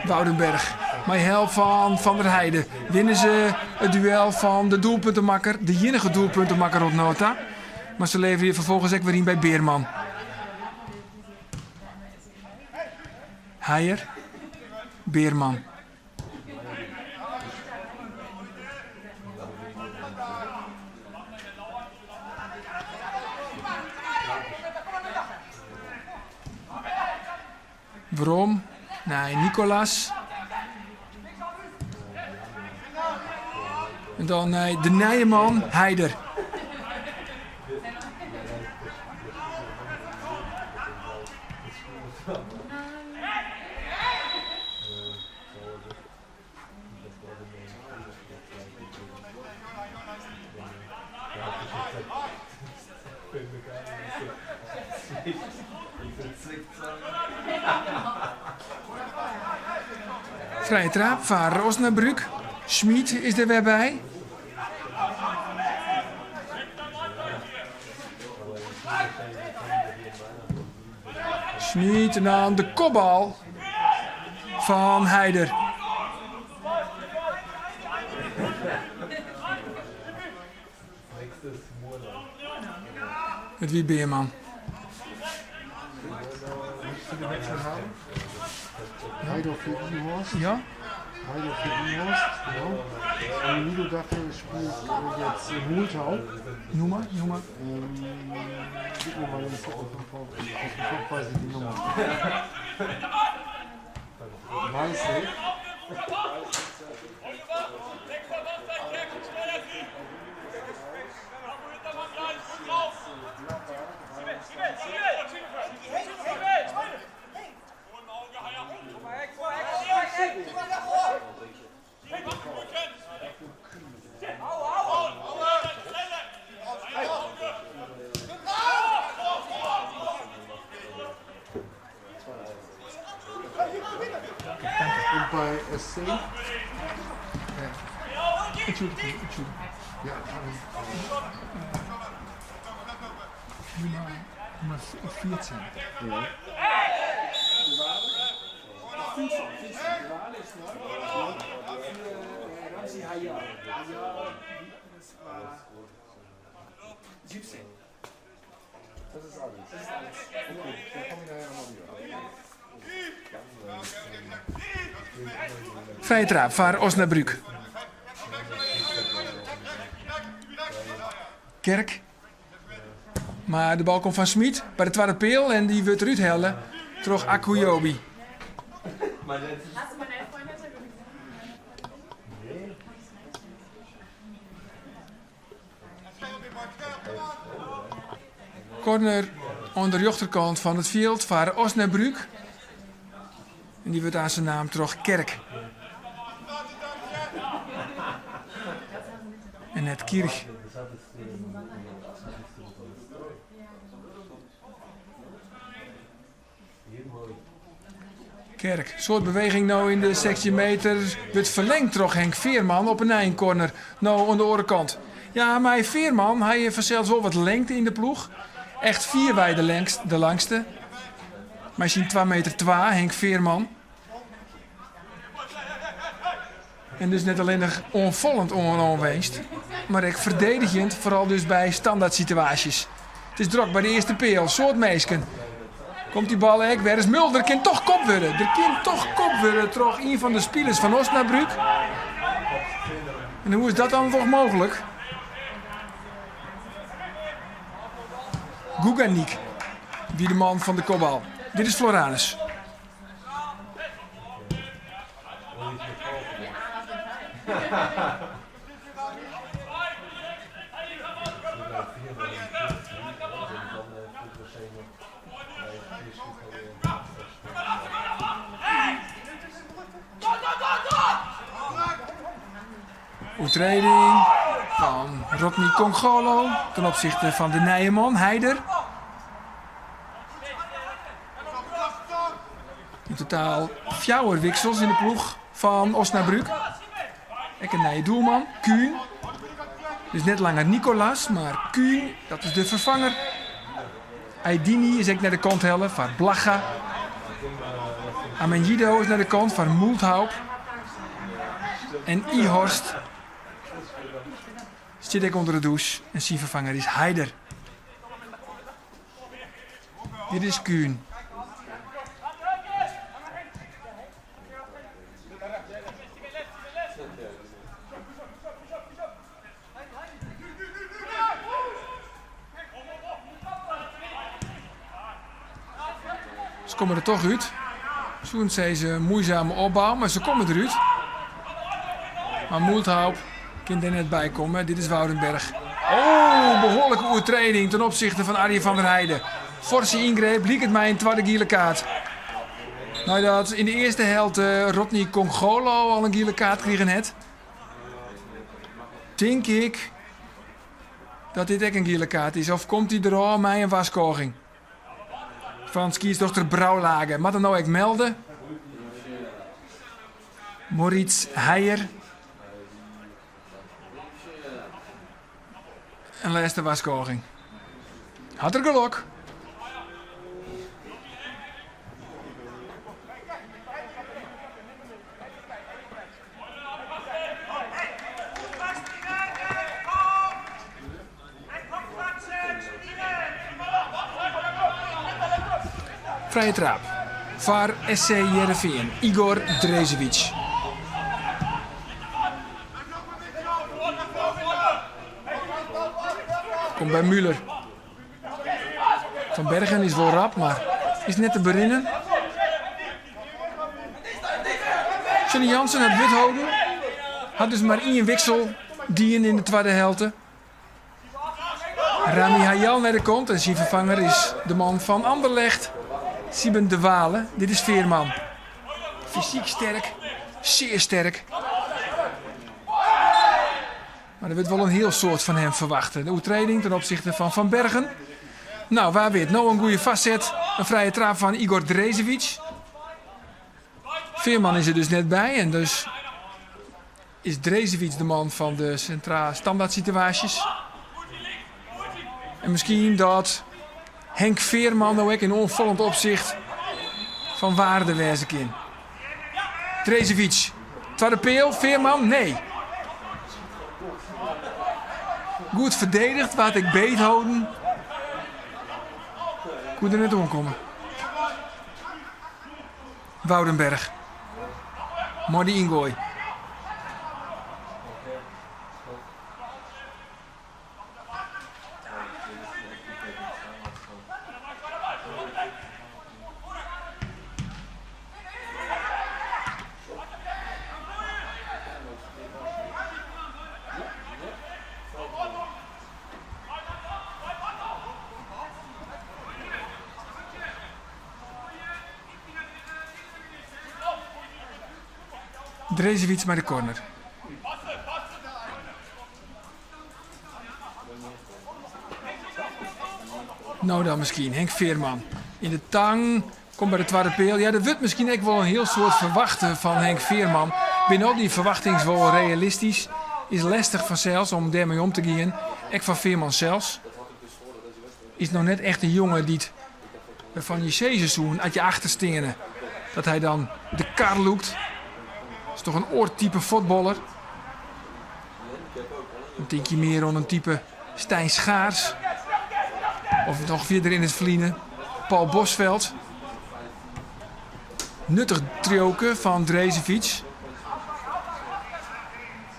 Woudenberg. Mei help fan Van der Heijden winne se it duel fan de doelpuntemakker. De iennige doelpuntemakker oant no ta. Mar se leverje ferfolgens ek wer yn by Beerman. Heijer. Beerman. Werom nei Nicolas. En dan nei de nije man, Heider. Frije traap foar Osnabrück. Schmidt is der wer by. Schmidt en dan de kopbal fan Heider. It wie Beerman. Heider für Ihorst. Ja? Heider für Ihorst, genau. Und dafür spielt jetzt Multhaup. Nûmer, nûmer. Gib mir mal den Kopf, aus dem Kopf, aus dem Kopf weiß ich die Nummer. Weiß ich. Und bei SC? Ja, Nûmer 14. Ja. Das ist alles. Okay, dann komme ich nachher nochmal wieder. Frije traap foar Osnabrück. Kerk. Mar de bal komt fan Schmidt by de twadde peal en dy wurdt derút helle troch Akujobi. Corner oan de rjochterkant fan it fjild foar Osnabrück. En dy wurdt aanst naam troch Kerk. En net Kirch. Kerk, soad beweging no yn de 16 meter, wurdt ferlengd troch Henk Veerman op 'e nij in corner. No oan de oare kant. Ja, mei Veerman ha je fansels wol wat lengte yn de ploech. Echt fierwei de langst, de langste. Mei syn twa meter twa, Henk Veerman. En dus net allinnich oanfallend oanwenst, mar ek ferdedigjend, foaral dus by standaardsituaasjes. It is drok by de earste peal, soad minsken. Komt dy bal ek wer ris Mulder kin toch kopt wurde. Der kin toch kopt wurde troch ien fan de spilers fan Osnabrück. En hoe is dat dan toch mooglik? Gugganig wie de man fan de kopbal. Dit is Floranus. Oertrêding fan Rodney Kongolo ten opsichte fan de nije man Heider. Yn totaal fjouwer wiksels yn de ploech fan Osnabrück. Ek in nije doelman, Kuhn. Dus net langer Nicolas, mar Kuhn, dat is de ferfanger. Aydini is ek nei de kant helle foar Blacha. Amenyido is nei de kant foar Multhaup. En Ihorst stiet ek ûnder de dûs en syn ferfanger is Heider. Dit is Kuhn. Se komme der toch út. Soenen sizze muoisame opbou, mar se komme derút. Mar Multhaup kin der net by komme. Dit is Woudenberg. Oh, behoarlike oertrêding ten opsichte fan Arjen van der Heide. Forse yngreep liket my in twadde giele kaart. Neidat yn de earste helte Rodney Kongolo al in giele kaart krigen hat, tink ik dat dit ek in giele kaart is. Of komt hy derôf mei in warskôging? Fan skiedsrjochter Brouwlage. Moat er no ek melde? Moritz Heyer. In lêste warskôging. Hat er gelok. Frije traap foar SC Hearrenfean, Igor Dresevic. Komt by Müller. Van Bergen is wol rap, mar is net te berinnen. Johnny Jansen hat wurd holden. Hat dus mar ien wiksel dien yn de twadde helte. Rami Hayal nei de kant en syn ferfanger is de man fan Anderlecht, Sieben de Wale. Dit is Veerman. Fysyk sterk, sear sterk. Mar der wurdt wol in hiel soad fan him ferwachte. De oertreding ten opsichte fan Van Bergen. Nou, wa wit, no in goede foarset. In frije traap fan Igor Dresevic. Veerman is der dus net by en dus is Dresevic de man fan de sintra standaardsituaasjes. En miskien dat Henk Veerman no ek yn oanfollend opsicht fan waarde wêze kin. Dresevic, twadde peal, Veerman, nee. Goed ferdedigd, waard ek beetholden. Koe der net oankomme. Woudenberg. Mei de yngoai. Dresevic mei de corner. No dan miskien Henk Veerman yn de tang. Komt by de twadde peal. Ja, der wurdt miskien ek wol in hiel soad ferwachte fan Henk Veerman. Binne al dy ferwachtings wol realistysk? Is lestich fansels om dêrmei om te gean. Ek foar Veerman sels. Is no net echt in jonge dy't wêrfan je sizze soenen as je achter steane dat hy dan de kar lûkt. Is toch in oar type fuotballer. Dan tink je mear oan in type Stijn Schaars. Of noch fierder yn it ferline Paul Bosvelt. Nuttich triuwke fan Dresevic.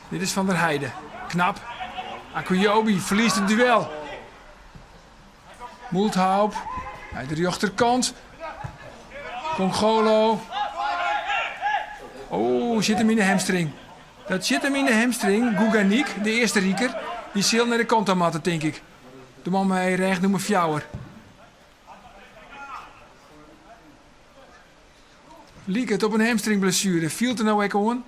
Dit is Van der Heide. Knap. Akujobi ferliest it duel. Multhaup nei de rjochterkant. Kongolo. Oh, sit him yn de hamstring. Dat sit him yn de hamstring. Gugganig, de Eastenriker, dy sil nei de kant ta moatte, tink ik. De man mei rêchnûmer fjouwer. Liket op in hamstringblessuere. Fielt der no ek oan.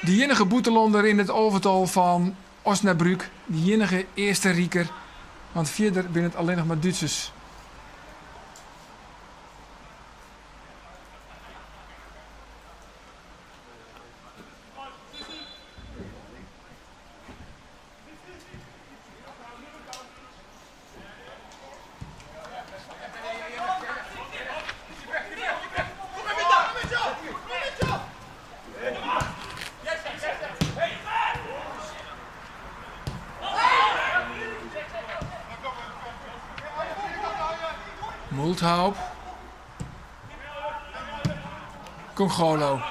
De iennige bûtenlanner yn it alvetal fan Osnabrück, de iennige Eastenriker, want fierder binne it allinnich mar Dútsers. Multhaup. Kongolo.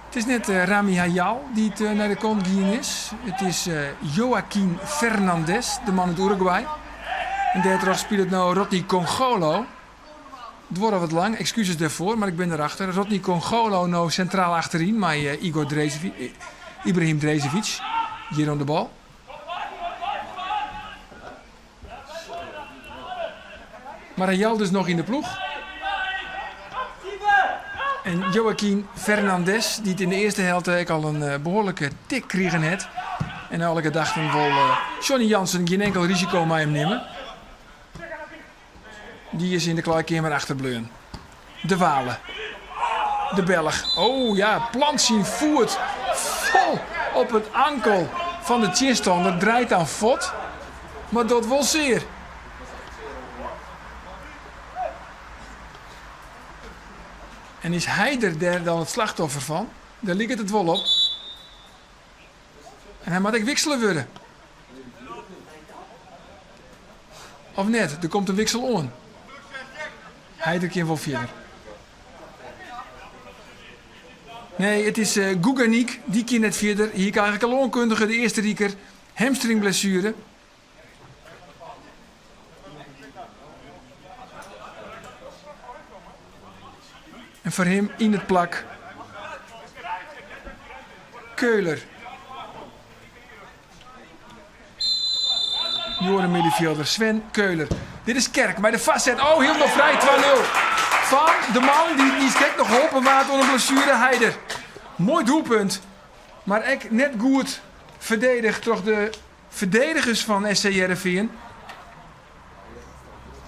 It is net Rami Hayal dy't nei de kant gien is. It is Joaquin Fernandez, de man út Uruguay. En dêrtroch spilet no Rodney Kongolo. Duorre wat lang, ekskuses dêrfoar, mar ik bin derachter. Rodney Kongolo no sintraal achteryn mei Igor Dresevic, Ibrahim Dresevic hjir oan de bal. Mar Hayal dus noch yn de ploech. En Joaquin Fernandez, dy't yn de earste helte ek al in behoarlike tik krigen hat. En nei alle gedachten wol Johnny Jansen gjin inkel risiko mei him nimme. Dy is yn de klaaikeamer achterbleaun. De Waele. De Belch. Oh ja, plant syn foet fol op it ankel fan de tsjinstanner, draait dan fuort, mar docht wol sear. En is Heider dêr dan it slachtoffer fan? Dêr liket it wol op. En hy moat ek wiksele wurde. Of net, der komt in wiksel oan. Heider kin wol fierder. Nee, it is Gugganig, dy kin net fierder. Hie ik eigenlik al oankundige, de Eastenriker. Hamstringblessuere. En foar him yn it plak Keuler. Joare middenfjilder Sven Keuler. Dit is Kerk mei de foarset. Oh, hielendal frij 2-0. Fan de man dy't niiskrekt noch holpen waard oan in blessuere, Heider. Moai doelpunt, mar ek net goed ferdedige troch de ferdedigers fan SC Hearrenfean.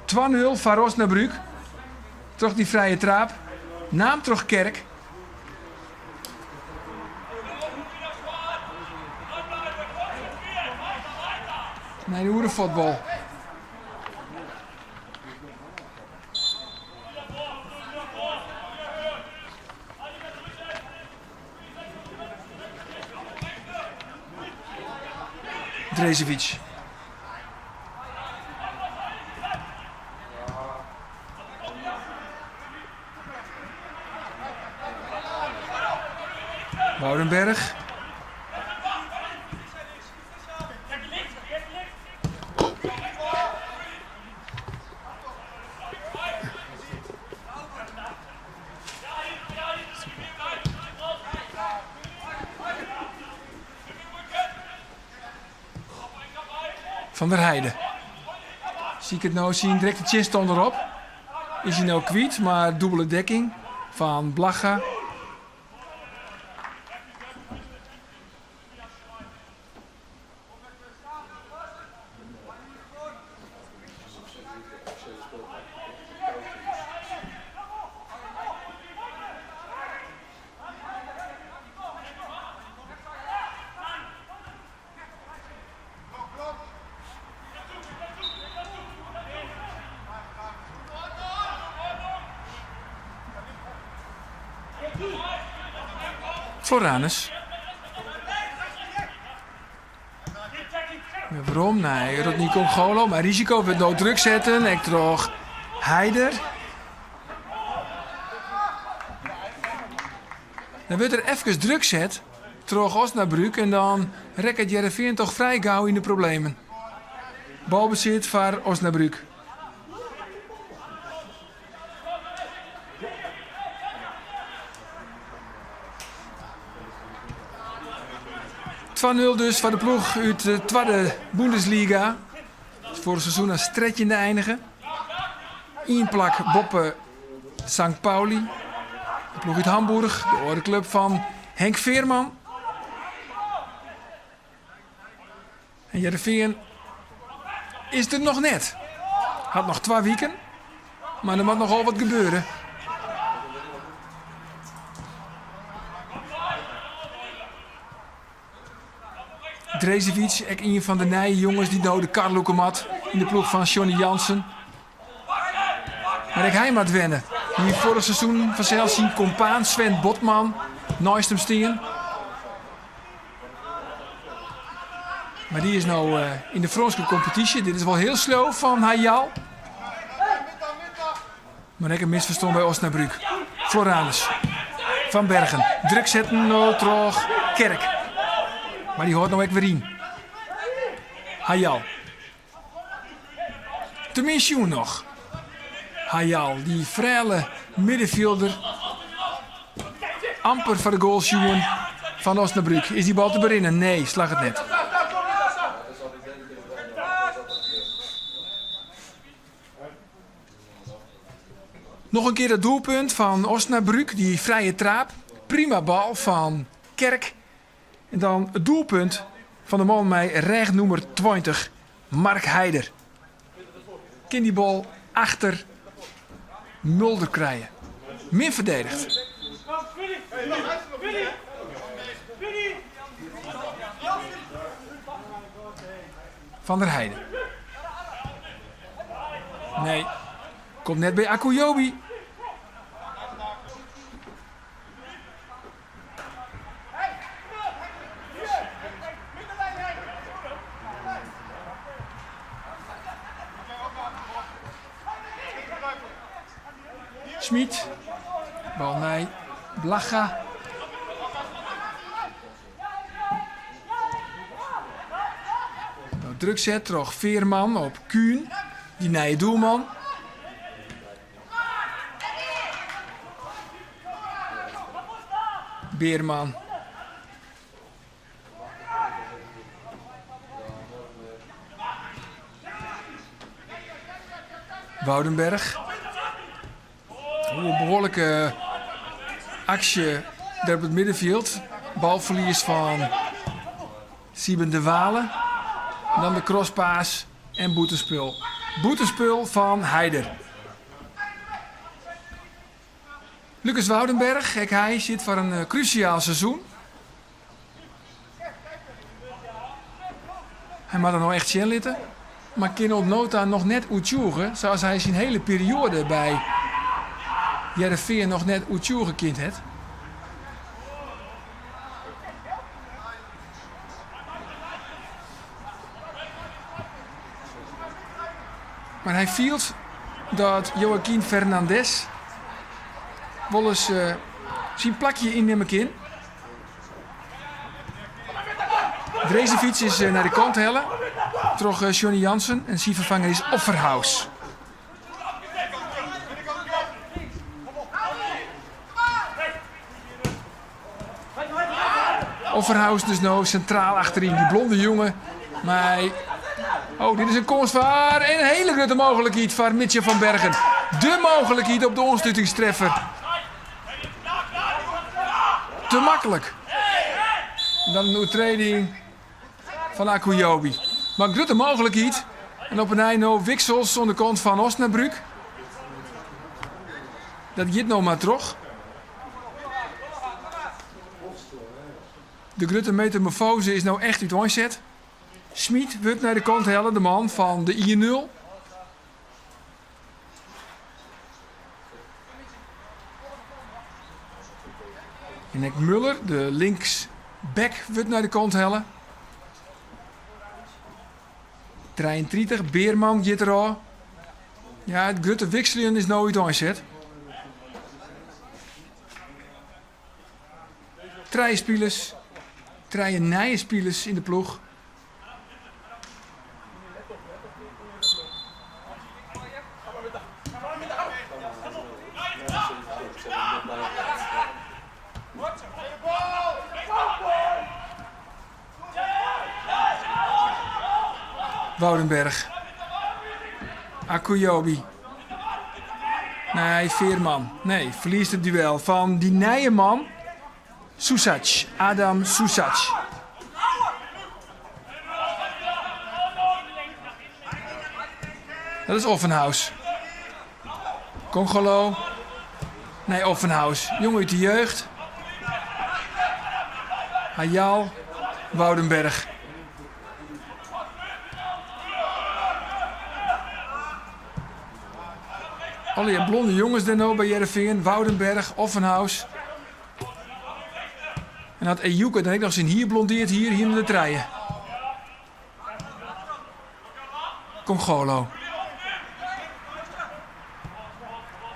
2-0 foar Osnabrück troch dy frije traap. Naam troch Kerk. Nei de oere fuotbal. Dresevic. Woudenberg. Van der Heide. Siket no syn direkte tsjinstanner op. Is hy no kwyt, mar dûbele dekking fan Blacha. Floranus. Werom nei Rodney Kongolo, mar risiko wurdt no druk setten, ek troch Heider. Dan wurdt der efkes druk set troch Osnabrück en dan rekket Hearrenfean toch frij gau yn de problemen. Balbesit foar Osnabrück. 2-0 dus foar de ploech út de twadde Bundesliga. Foarich seizoen as trettjinde einige. Ien plak boppe Sankt Pauli. De ploech út Hamburg, de âlde klup fan Henk Veerman. En Hearrenfean is der noch net. Hat noch twa wiken, mar der moat nochal wat gebeure. Dresevic, ek ien fan de nije jonges dy't no de kar lûke moat yn de ploech fan Johnny Jansen. Mar ek hy moat wenne. Hie foarich seizoen fansels syn kompaan Sven Botman neist him stean. Mar dy is no yn de Frânske kompetysje. Dit is wol hiel sleau fan Hayal. Mar ek in misferstân by Osnabrück. Floranus. Van Bergen. Druk setten no troch Kerk. Mar dy hâldt no ek wer yn. Hayal. Te min sjoen noch. Hayal, dy frêle middenfjilder. Amper foar de goal sjoen fan Osnabrück. Is dy bal te berinnen? Nee, slagget net. Noch in kear dat doelpunt fan Osnabrück, dy frije traap. Prima bal fan Kerk. En dan it doelpunt fan de man mei rêchnûmer 20, Mark Heider. Kin dy bal achter Mulder krije. Min ferdedigd. Van der Heide. Nee, komt net by Akujobi. Smit. Bal nei Blacha. No druk set troch Veerman op Kuhn, dy nije doelman. Beerman. Woudenberg. Oeh, behoarlike aksje dêr op it middenfjild. Balferlies fan Sieben de Wale. En dan de crosspass en bûtenspul. Bûtenspul fan Heider. Lucas Woudenberg, ek hy sit foar in krusiaal seizoen. Hy moat it no echt sjen litte, mar kin oant no ta noch net oertsjûge sa as hy syn hiele perioade by Hearrenfean noch net oertsjûge kind hat. Mar hy fielt dat Joaquin Fernandez wolris syn plakje ynnimme kin. Dresevic is nei de kant helle troch Johnny Jansen en syn ferfanger is Offerhaus. Offerhaus dus no sintraal achteryn. Dy blonde jonge mei... Oh, dit is in kâns foar in hiele grutte mooglikheid foar Mitchell van Bergen. De mooglikheid op de oanslutingstreffer. Te maklik. En dan in oertreding fan Akujobi. Mar grutte mooglikheid. En op 'e nij no wiksels oan de kant fan Osnabrück. Dat giet no mar troch. De grutte metamorfose is no echt úteinset. Smit wurdt nei de kant helle, de man fan de 1-0. En ek Muller, de linksback, wurdt nei de kant helle. 33, Beerman giet derôf. Ja, it grutte wikseljen is no úteinset. Trije spilers, trije nije spilers yn de ploech. Woudenberg. Akujobi. Nee, Veerman. Nee, ferliest it duel fan dy nije man. Susac. Adam Susac. Dat is Offenhaus. Kongolo. Nee, Offenhaus. Jonge út de jeugd. Hayal. Woudenberg. Allegear blonde jonges dêr no by Hearrenfean. Woudenberg, Offenhaus. En as Ejuke dan ek noch syn hier blondeard hie, hiene der trije. Kongolo.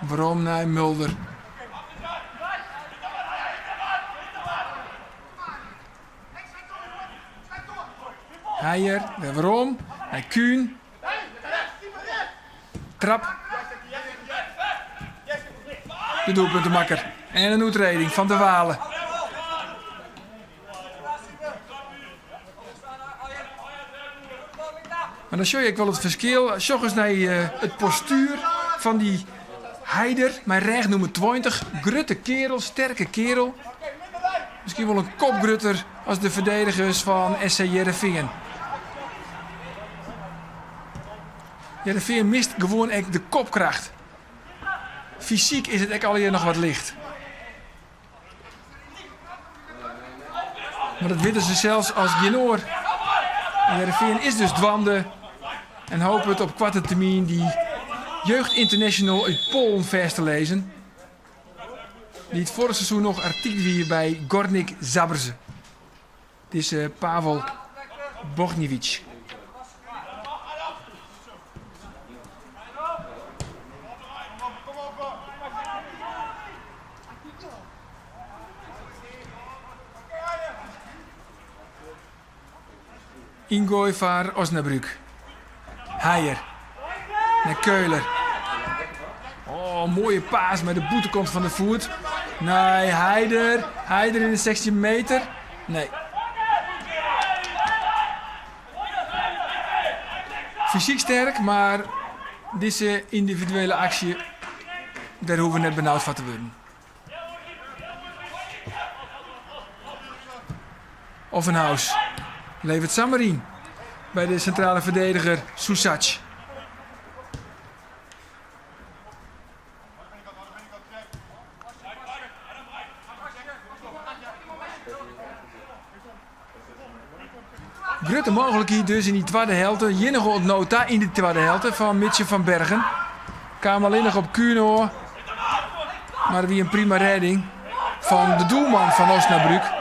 Werom nei Mulder. Heijer, wer werom nei Kuhn. Trap. De doelpuntemakker. En in oertreding fan De Wale. Mar dan sjoch je ek wol it ferskil. Sjoch ris nei it postuer fan dy Heider mei rêchnûmer 20. Grutte kerel, sterke kerel. Miskien wol in kop grutter as de ferdedigers fan SC Hearrenfean. Hearrenfean mist gewoan ek de kopkracht. Fysyk is it ek allegear noch wat licht. Mar dat witte se sels as gjin oar. En Hearrenfean is dus dwaande en hopet op koarte termyn dy jeugdinternational út Poalen fêst te lizzen. Dy't foarich seizoen noch aktyf wie by Górnik Zabrze. Dizze Pavel Bochniewicz. Yngoai foar Osnabrück. Heijer. Nei Keuler. Oh, moaie paas mei de bûtenkant fan de foet. Nei Heider. Heider yn de 16 meter. Nee. Fysyk sterk, mar dizze yndividuele aksje, dêr hoege we net benaud foar te wurden. Offenhaus levert samar yn by de sintrale ferdediger Susac. Grutte mooglikheid dus yn dy twadde helte. Iennige oant no ta yn de twadde helte fan Mitchell van Bergen. Kaam allinnich op Kuno. Mar wie in prima rêding fan de doelman fan Osnabrück.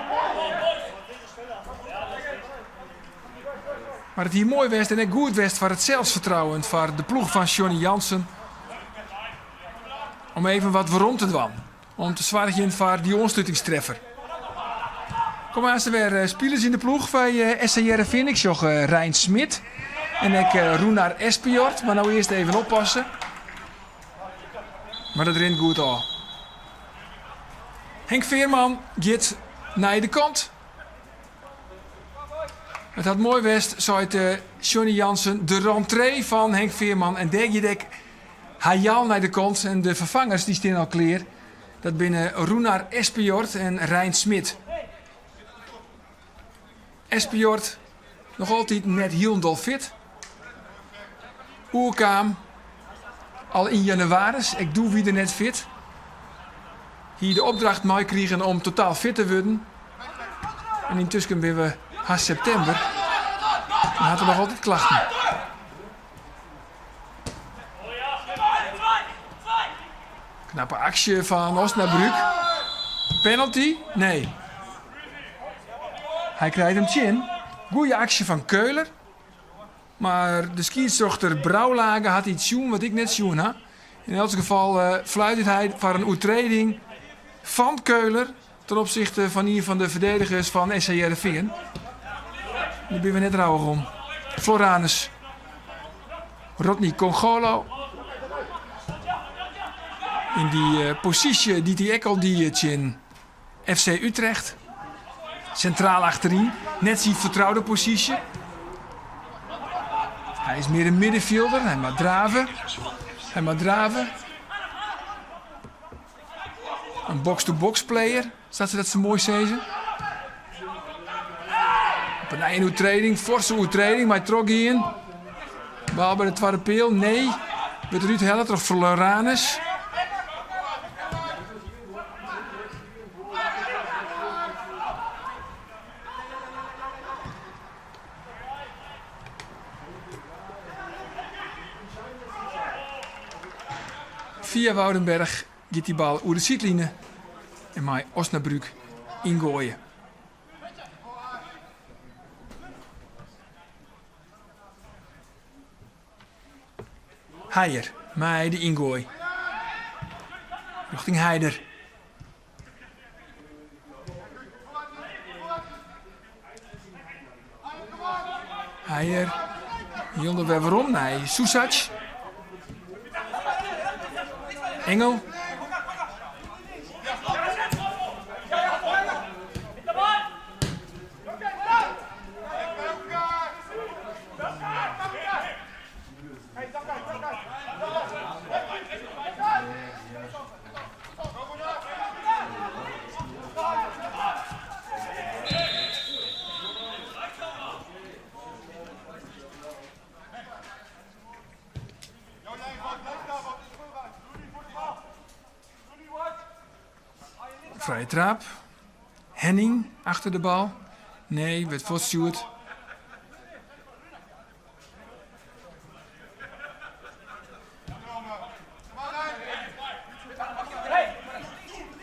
Mar it hie moai west en ek goed west foar it selsfertrouwen foar de ploech fan Johnny Jansen. Om even wat werom te dwaan. Om te soargjen foar dy oanslutingstreffer. Komme aanst wer spilers yn de ploech by SC Hearrenfean. Ik sjoch Rein Smit en ek Runar Espejord. Mar no earst even oppasse. Mar dat rint goed ôf. Henk Veerman giet nei de kant. It hat moai west, seit Johnny Jansen, de rentree fan Henk Veerman. En dêr giet ek Hayal nei de kant en de ferfangers dy stean al klear. Dat binne Runar Espejord en Rein Smit. Espejord noch altyd net hielendal fit. Oerkaam al yn jannewaris, ek doe wie er net fit. Hie de opdracht meikrigen om totaal fit te wurden. En yntusken binne we hast septimber en hat er noch altyd klachten. Knappe aksje fan Osnabrück. Penalty? Nee. Hy krijt him tsjin. Goeie aksje fan Keuler. Mar de skiedsrjochter Brouwlage hat iets sjoen wat ik net sjoen ha. Yn elts gefal uh, fluitet hy foar in oertreding fan Keuler ten opsichte fan ien fan de ferdedigers fan SC Hearrenfean. Dêr binne we net rouwich om. Floranus. Rodney Kongolo. Yn dy eh, posysje dy't hy ek al die tsjin FC Utrecht. Sintraal achteryn. Net syn fertroude posysje. Hy is mear in middenfjilder. Hy moat drave. Hy moat drave. In box-to-box player, sa't se dat sa moai sizze. Op 'e nij in oertreding, forse oertreding, mei trochgean. Bal by de twadde peal, nee. Wurdt derút helle troch Floranus. Fia Woudenberg giet dy bal oer de sydline en mei Osnabrück yngoaie. Heijer mei de yngoai. Rjochting Heider. Heijer hielendal wer werom nei Susac. Engel. Frije traap. Henning achter de bal. Nee, wurdt fuortstjoerd.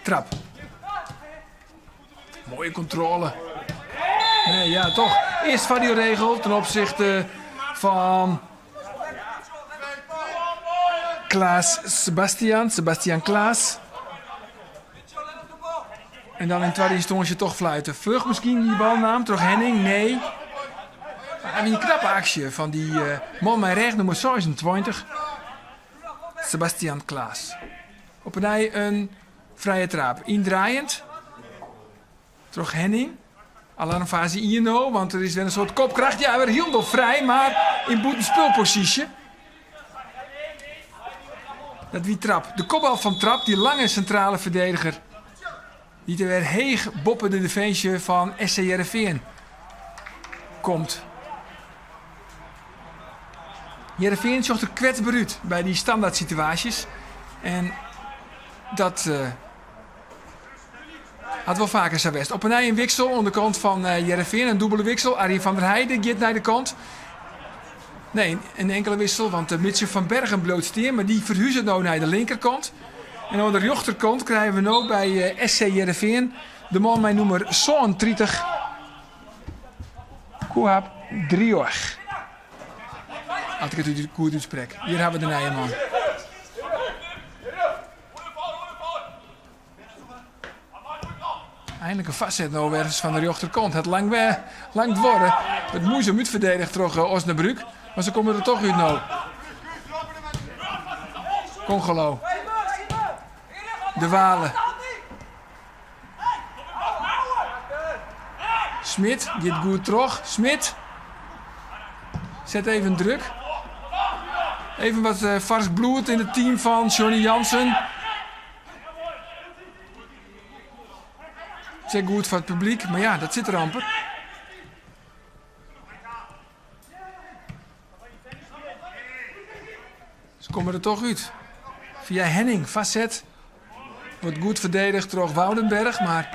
Trap. Mooie kontrôle. Nee, ja, toch. Earst foar dy regel ten opzichte fan Klaas Sebastian. Sebastian Klaas. En dan yn twadde ynstânsje toch fluite. Fluch miskien dy bal naam troch Henning? Nee. Mar wie in knappe aksje fan dy man mei rêchnûmer 26, Sebastian Klaas. Op 'e nij in frije traap. Yndraaiend troch Henning. Alarmfaze ien no, want der is wer in soad kopkracht. Ja, wer hielendal frij, mar yn bûtenspulposysje. Dat wie Trap. De kopbal fan Trap, dy lange sintrale ferdediger, dy't der wer heech boppe de definsje fan SC Hearrenfean komt. Hearrenfean sjocht der kwetsber út by dy standaardsituaasjes en dat hat wol faker sa west. Op 'e nij in wiksel oan de kant fan Hearrenfean, in dûbele wiksel. Arjen van der Heide giet nei de kant. Nee, in inkele wissel, want Mitchell van Bergen bliuwt stean, mar dy ferhuzet no nei de linkerkant. En oan de rjochterkant krije we no by SC Hearrenfean de man mei nûmer 37, Kouhab Drioch. As ik it goed útsprek. Hjir hawwe we de nije man. Einlik in foarset no wer fan de rjochterkant. Hat lang wer lang duorre. It muoisum útferdedigd troch eh, Osnabrück. Mar se komme der toch út no. Kongolo. De Walen. Smit giet goed troch. Smit set even druk. Even wat eh, farsk bloed yn it team fan Johnny Jansen. Is ek goed foar it publyk, mar ja, dat sit der amper. Se komme der toch út. Fia Henning, foarset. Wurdt goed ferdedigd troch Woudenberg, mar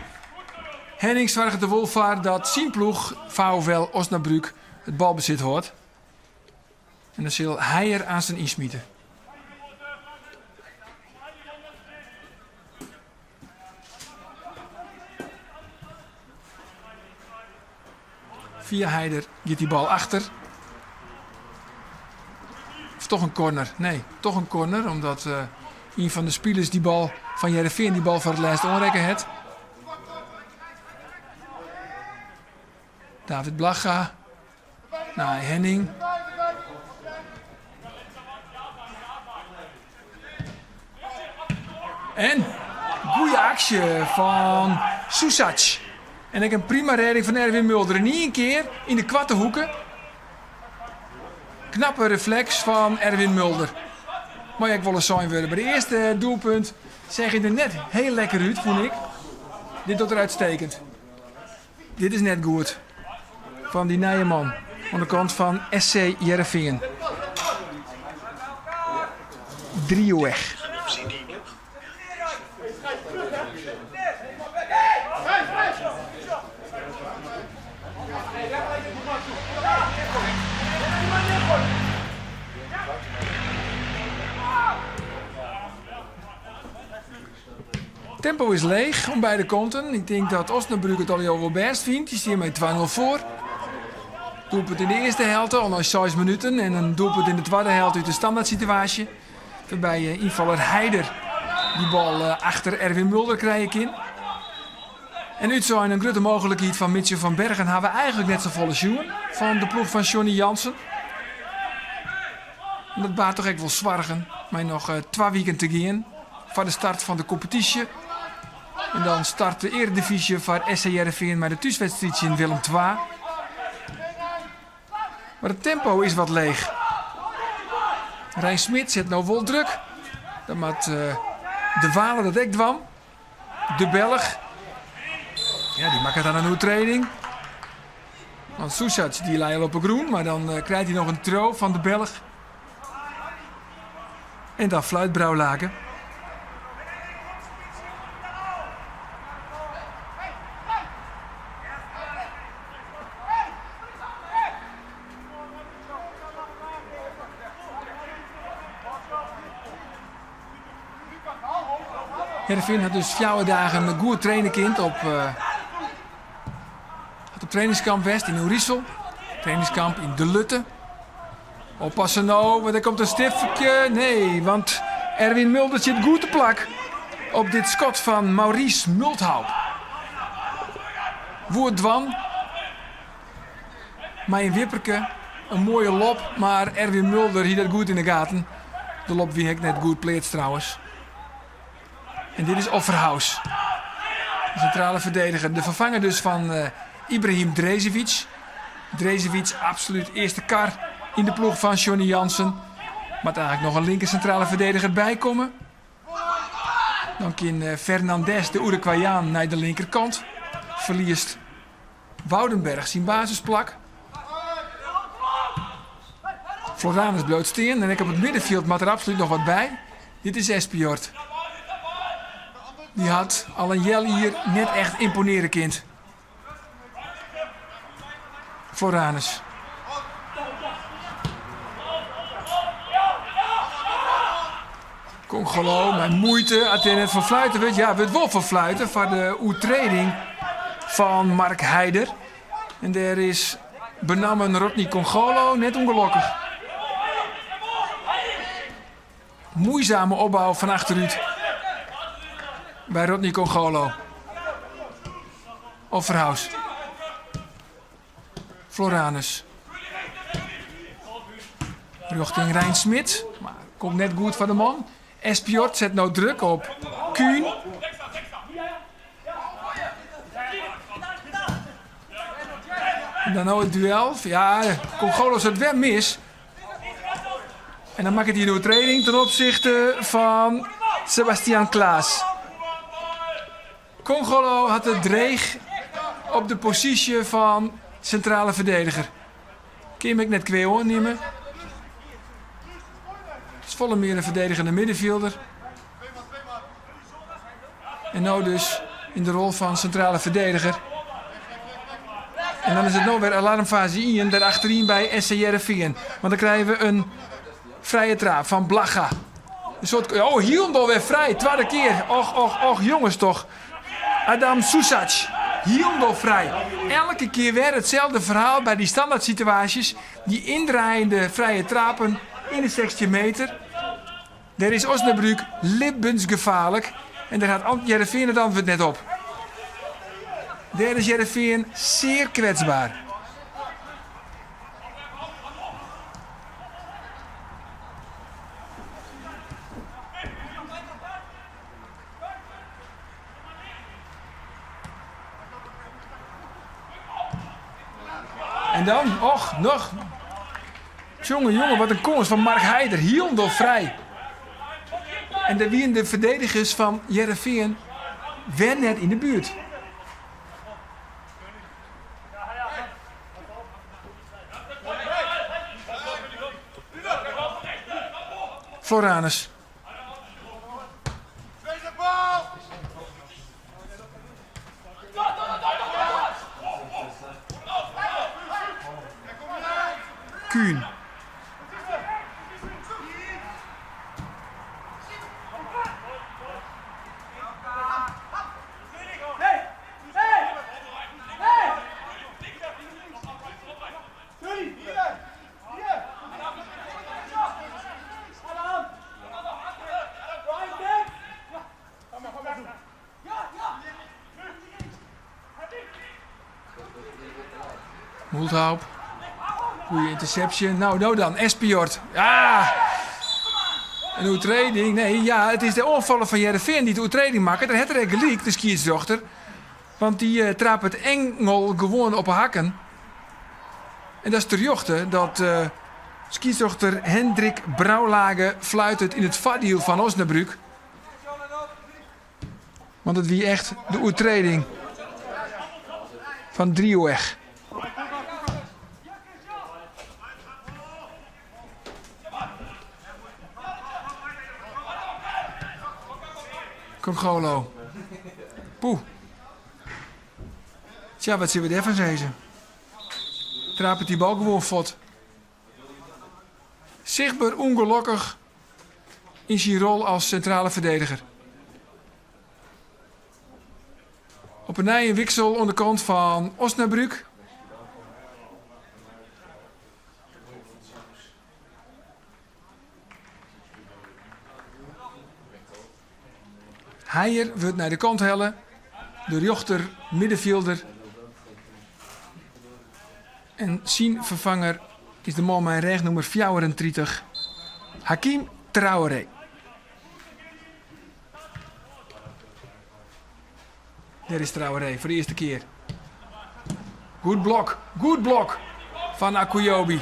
Henning soarget der wol foar dat syn ploech VfL Osnabrück it balbesit hâldt. En dan sil Heijer aansten ynsmite. Fia Heider giet dy bal achter. Of toch in corner? Nee, toch in corner, omdat uh, ien fan de spilers dy bal fan Hearrenfean dy bal foar it lêst oanrekke hat. David Blacha. Nei Henning. En goede aksje fan Susac. En ek in prima rêding fan Erwin Mulder. In ien kear yn de koarte hoeke. Knappe refleks fan Erwin Mulder. Mei ek wol ris sein wurde. By de earste doelpunt seach hy der net hiel lekker út, fûn ik. Dit docht er uitstekend. Dit is net goed fan dy nije man oan de kant fan SC Hearrenfean. Driouech. Tempo is leech oan beide kanten. Ik tink dat Osnabrück it allegear wol bêst fynt. Dy stean mei 2-0 foar. Doelpunt yn de earste helte, al nei seis minuten. En in doelpunt yn de twadde helte út de standaardsituaasje. Wêrby eh, ynfaller Heider dy bal eh, achter Erwin Mulder krije kin. En útsein in grutte mooglikheid fan Mitchell van Bergen ha we eigenlik net safolle sjoen fan de ploech fan Johnny Jansen. En dat baart toch ek wol soargen mei noch eh, twa wiken te gean foar de start fan de kompetysje. En dan start de earedivyzje foar SC Hearrenfean mei de thúswedstriid tsjin Willem II. Mar it tempo is wat leech. Rein Smit set no wol druk. Dan moat eh, de Walen dat ek dwaan. De Belch. Ja, dy makket dan in oertrêding. Want Susac dy lei al op 'e grûn, mar dan eh, krijt hy noch in triuw fan de Belch. En dan fluit Brouwlake. Hearrenfean hat dus fjouwer dagen goed traine kind op, hat op trainingskamp west yn Oerisel. Trainingskamp yn De Lutte. Oppasse no, want der komt in stifferke. Nee, want Erwin Mulder sit goed te plak op dit skot fan Maurice Multhaup. Woe it dwaan mei in wipperke, in moaie lob, mar Erwin Mulder hie dat goed yn de gaten. De lob wie ek net goed pleatst trouwens. En dit is Offerhaus, de sintrale ferdediger. De ferfanger dus fan eh, Ibrahim Dresevic. Dresevic absolút earste kar yn de ploech fan Johnny Jansen. Moat eigentlik noch in linker sintrale ferdediger bykomme. Dan kin eh, Fernandes, de Uruguayaan, nei de linkerkant. Ferliest Woudenberg syn basisplak. Floranus bliuwt stean en ek op it middenfjild moat der absolút noch wat by. Dit is Espejord. Dy hat al in healjier net echt ymponearje kind. Floranus. Kongolo mei muoite, as der net foar fluite wurdt. Ja, wurdt wol foar fluite foar de oertreding fan Mark Heider. En dêr is benammen Rodney Kongolo net ûngelokkich. Muoisame opbou fan achterút by Rodney Kongolo. Offerhaus. Floranus. Rjochting Rein Smit, mar komt net goed foar de man. Espejord set no druk op Kuhn. En dan no it duel. Ja, Kongolo set wer mis. En dan makket hy in oertreding ten opsichte fan Sebastian Klaas. Kongolo hat it dreech op de posysje fan sintrale ferdediger. Kin him ek net kwea oannimme. It is folle mear in ferdedigende middenfjilder. En no dus yn de rol fan sintrale ferdediger. En dan is it no wer alarmfaze ien dêr achteryn by SC Hearrenfean. Want dan krije we in frije traap fan Blacha. In soart, oh, hielendal wer frij. Twadde kear. Och, och, och, jonges toch. Adam Susac, hielendal frij. Elke kear wer itselde ferhaal by dy standaardsituaasjes. Dy yndraaiende frije trapen yn de 16 meter. Dêr is Osnabrück libbensgefaarlik en dêr hat Hearrenfean it antwurd net op. Dêr is Hearrenfean sear kwetsber. En dan, och, noch. Jonge, jonge, wat in kâns fan Mark Heider. Hielendal frij. En dêr wienen de ferdedigers fan Hearrenfean wer net yn de buert. Floranus. Kuhn. Multhaup. Goeie yntersepsje. No, no dan. Espejord. Ah! In oertreding. Nee, ja, it is de oanfaller fan Hearrenfean dy't de oertreding makket. Dêr hat er ek gelyk, de skiedsrjochter. Want dy eh, trapet Engel gewoan op 'e hakken. En dat is terjochte dat eh, skiedsrjochter Hendrik Brouwlage fluitet yn it foardiel fan Osnabrück. Want it wie echt de oertreding fan Driouech. Kongolo. Poeh. Tsja, wat sille we dêrfan sizze? Trapet dy bal gewoan fuort. Sichtber ûngelokkich yn syn rol as sintrale ferdediger. Op 'e nij in wiksel oan de kant fan Osnabrück. Heijer wurdt nei de kant helle. De rjochter middenfjilder. En syn ferfanger is de man mei rêchnûmer 34, Hakim Traoré. Dêr is Traoré foar de earste kear. Goed blok, goed blok fan Akujobi.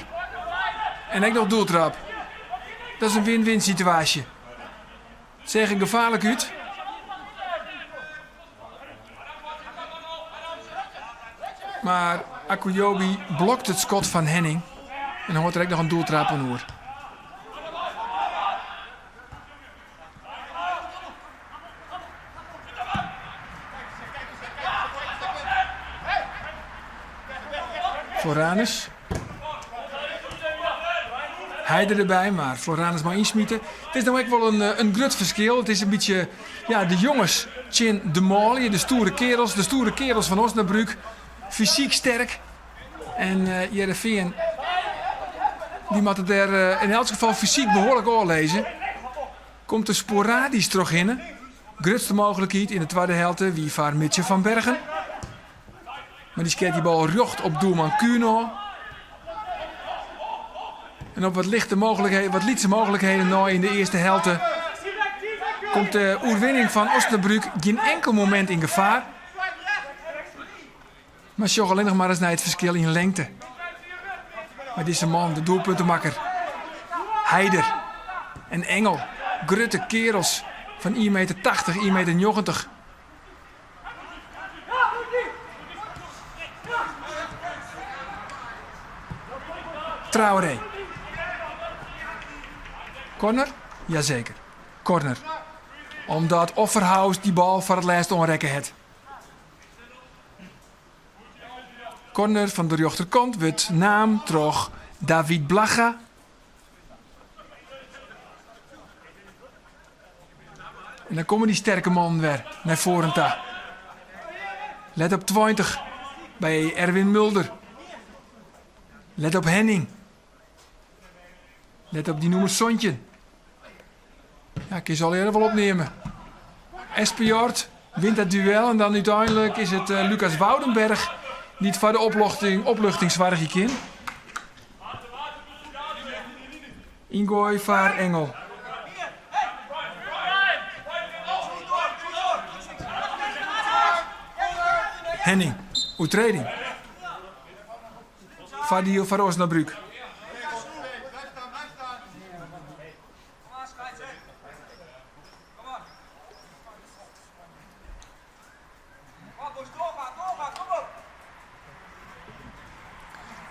En ek noch doeltrap. Dat is in win-win situaasje. It seach er gefaarlik út. Mar Akujobi blokt it skot fan Henning en hâldt der ek noch in doeltrap oan oer. Floranus. Heider derby, mar Floranus mei ynsmite. It is no ek wol in, eh, in grut ferskil. It is in bytsje ja, de jonges tsjin de manlju, de stoere kerels. De stoere kerels fan Osnabrück. Fysyk sterk. En uh, Hearrenfean dy moatte dêr uh, yn elts gefal fysyk behoarlik ôflizze. Komt der sporadysk trochhinne. Grutste mooglikheid yn de twadde helte wie foar Mitchell van Bergen. Mar dy skeat dy bal rjocht op doelman Kuno. En op wat lichte mooglikheden, wat lytse mooglikheden nei yn de earste helte komt de oerwinning fan Osnabrück gjin enkel momint yn gefaar. Mar sjoch allinnich mar ris nei it ferskil yn lengte. Mei dizze man, de doelpuntemakker. Heider en Engel, grutte kearels fan ien meter tachtich, ien meter njoggentich. Traoré. Corner? Jazeker, corner. Omdat Offerhaus dy bal foar it lêst oanrekke hat. Corner fan de rjochterkant wurdt naam troch David Blacha. En dan komme dy sterke mannen wer nei foaren ta. Let op 20 by Erwin Mulder. Let op Henning. Let op dy nûmer 17. Ja, ik kin se allegearre wol opneame. Espejord wint dat duel en dan úteinlik is it eh, Lucas Woudenberg dy't foar de oplochting, opluchting soargje kin. Yngoai foar Engel. Henning, oertreding. Foardiel foar Osnabrück.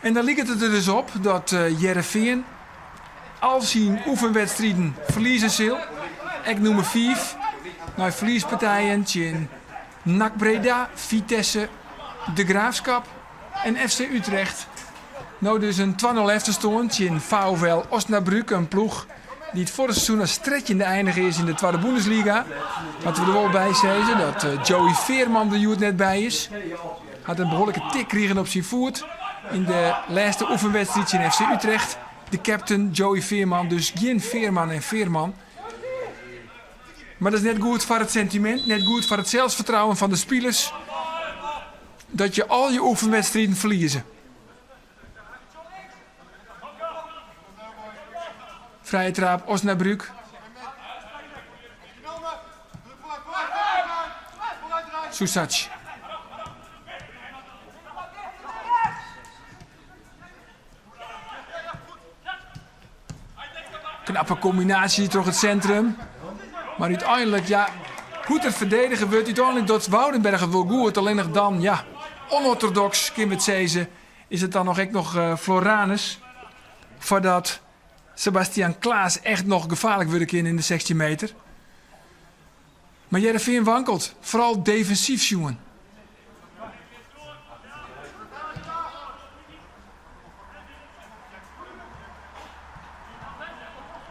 En dan liket it der dus op dat Hearrenfean al syn oefenwedstriden ferlieze sil. Ek nûmer 5 nei ferliespartijen tsjin NAC Breda, Vitesse, De Graafschap en FC Utrecht. No dus in 2-0 efterstân tsjin VfL Osnabrück, in ploech dy't foarich seizoen as trettjinde einige is yn de Twadde Bundesliga. Moatte we der wol by sizze dat eh, Joey Veerman der hjoed net by is. Hat in behoarlike tik krigen op syn foet yn de lêste oefenwedstriid tsjin FC Utrecht. De captain Joey Veerman, dus gjin Veerman en Veerman. Mar dat is net goed foar it sentimint, net goed foar it selsfertrouwen fan de spilers. Dat je al je oefenwedstriden ferlieze. Frije traap Osnabrück. Susac. Knappe kombinaasje troch it sintrum. Mar úteinlik, ja, hoe't der ferdedige wurdt, úteinlik docht Woudenberg it wol goed. Allinnich dan, ja, onortodoks, kinne we it sizze, is it dan noch ek noch eh, Floranus. Foardat Sebastian Klaas echt noch gefaarlik wurde kin yn de 16 meter. Mar Hearrenfean wankelt, foaral defensyf sjoen.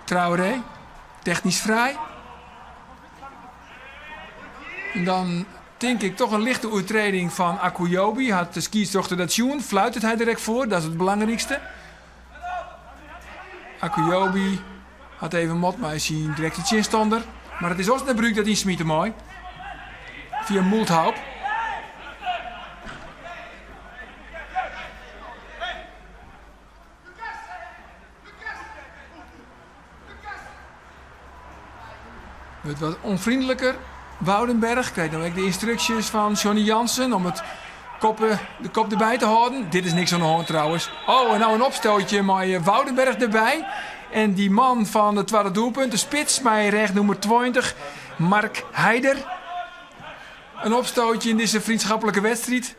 Traoré, technysk frij. En dan Tink ik toch in lichte oertrêding fan Akujobi. Hat de skiedsrjochter dat sjoen? Fluitet hy der ek foar? Dat is it belangrykste. Akujobi hat even mot mei syn direkte tsjinstanner. Mar it is Osnabrück dat ynsmite mei. Fia Multhaup. Wurdt wat ûnfrynliker. Woudenberg krijt no ek de ynstruksjes fan Johnny Jansen om it koppe, de kop derby te hâlden. Dit is niks oan de hân trouwens. Oh, en no in opstootje mei eh, Woudenberg derby. En dy man fan it twadde doelpunt, de spits mei rêchnûmer 20, Mark Heider. In opstootje yn dizze freonskiplike wedstriid.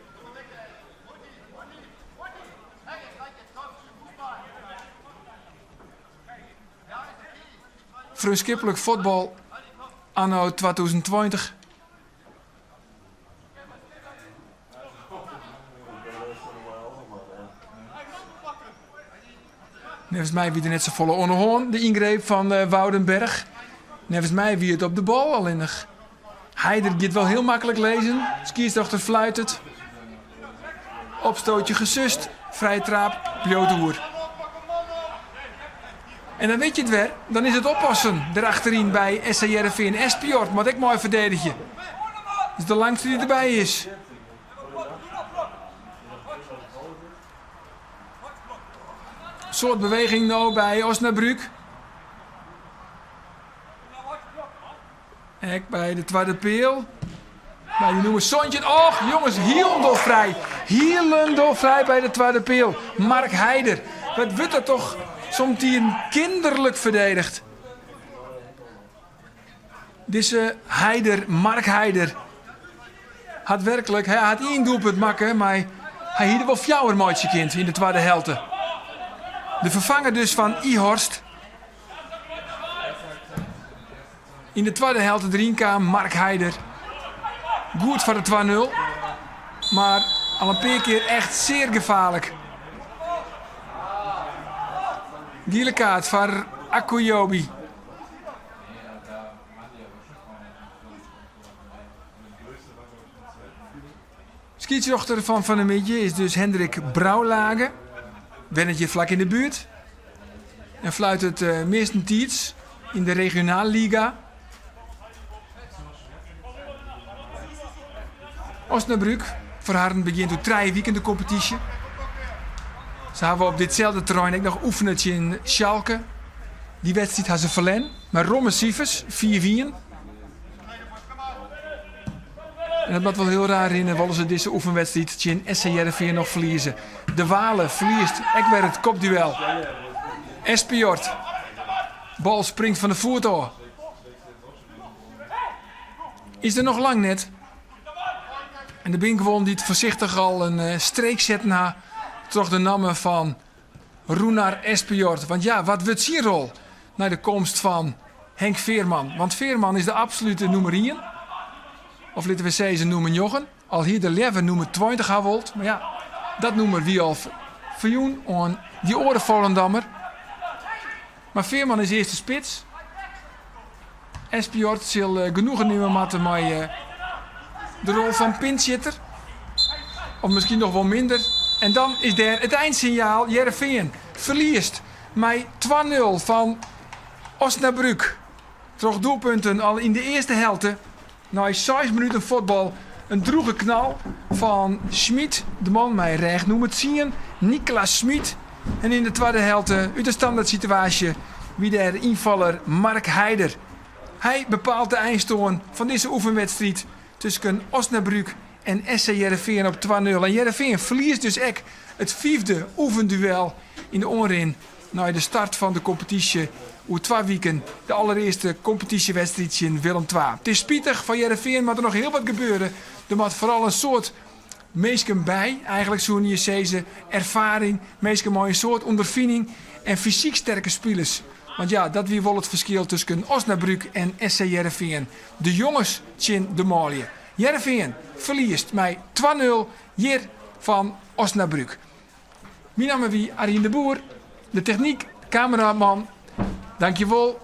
Freonskiplik fuotbal anno 2020. Neffens my wie der net safolle oan de hân, de yngreep fan eh, Woudenberg. Neffens my wie it op de bal allinnich. Heider giet wol hiel maklik lizzen. Skiedsrjochter fluitet. Opstootje gesust. Frije traap bliuwt oer. En dan wit je it wer. Dan is it oppassen derachteryn by SC Hearrenfean. Espejord moat ek mei ferdedigje. Is de langste dy't derby is. Soad beweging no by Osnabrück. Ek by de twadde peal. By de nûmer 17. Och, jonges, hielendal frij. Hielendal frij by de twadde peal. Mark Heider. Wat wurdt dat toch somtiden kinderlik ferdedigd. Dizze Heider, Mark Heider, hat werklik, hy hat ien doelpunt makke, mar hy hie der wol fjouwer meitsje kind yn de twadde helte. De ferfanger dus fan Ihorst. Yn de twadde helte deryn kaam Mark Heider. Goed foar de 2-0, mar al in pear kear echt sear gefaarlik. Giele kaart foar Akujobi. Skiedsrjochter fan fan 'e middei is dus Hendrik Brouwlage. Wennet hjir flak yn de buert. En fluitet uh, meastentiids yn de Regionalliga. Osnabrück, foar harren begjint oer trije wiken de kompetysje. Se hawwe op ditselde terrein ek noch oefene tsjin Schalke. Dy wedstriid ha se ferlern, mei romme sifers, 5-1. En dat moat wol hiel raar rinne, wolle se dizze oefenwedstriid tsjin SC Hearrenfean noch ferlieze. De Waale ferliest ek wer it kopduel. Espejord. Bal springt fan de foet ôf. Is der noch lang net. En der binne guon dy't foarsichtich al in eh, streek setten ha troch de namme fan Runar Espejord. Want ja, wat wurdt syn rol nei de komst fan Henk Veerman? Want Veerman is de absolute nûmer ien. Of litte we sizze nûmer njoggen. Al hie er leaver nûmer 20 ha wold. Mar ja, dat nûmer wie al ferjûn oan dy oare Volendammer. Mar Veerman is earste spits. Espejord sil genoegen nimme moatte mei de rol fan pinchhitter. Of miskien noch wol minder. En dan is dêr it eindsinjaal. Hearrenfean ferliest mei 2-0 fan Osnabrück. Troch doelpunten al yn de earste helte. Nei seis minuten fuotbal in drûge knal fan Schmidt, de man mei rêchnûmer tsien, Niklas Schmidt. En yn de twadde helte út de standertsituaasje wie dêr ynfaller Mark Heider. Hy bepaalt de einstân fan dizze oefenwedstriid tusken Osnabrück en SC Hearrenfean op 2-0. En Hearrenfean ferliest dus ek it fiifde oefenduel yn de oanrin nei de start fan de kompetysje oer twa wiken de allerearste kompetysjewedstriid tsjin Willem II. It is spitich, foar Hearrenfean moat der noch hiel wat gebeure. Der moat foaral in soad minsken by, eigenlik soene je sizze erfaring, minsken mei in soad ûnderfining en fysyk sterke spilers. Want ja, dat wie wol it ferskil tusken Osnabrück en SC Hearrenfean. De jonges tsjin de manlju. Hearrenfean ferliest mei 2-0 hjir fan Osnabrück. Myn namme wie Arjen de Boer, de technyk, kameraman. Dankjewol.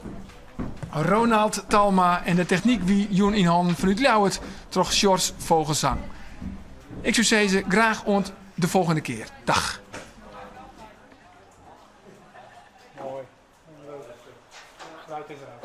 Ronald Talma en de technyk wie jûn yn hannen fanút Ljouwert troch Sjors Vogelzang. Ik soe sizze, graach oant de folgjende kear. Dag. Mooi. Geluid is eraf.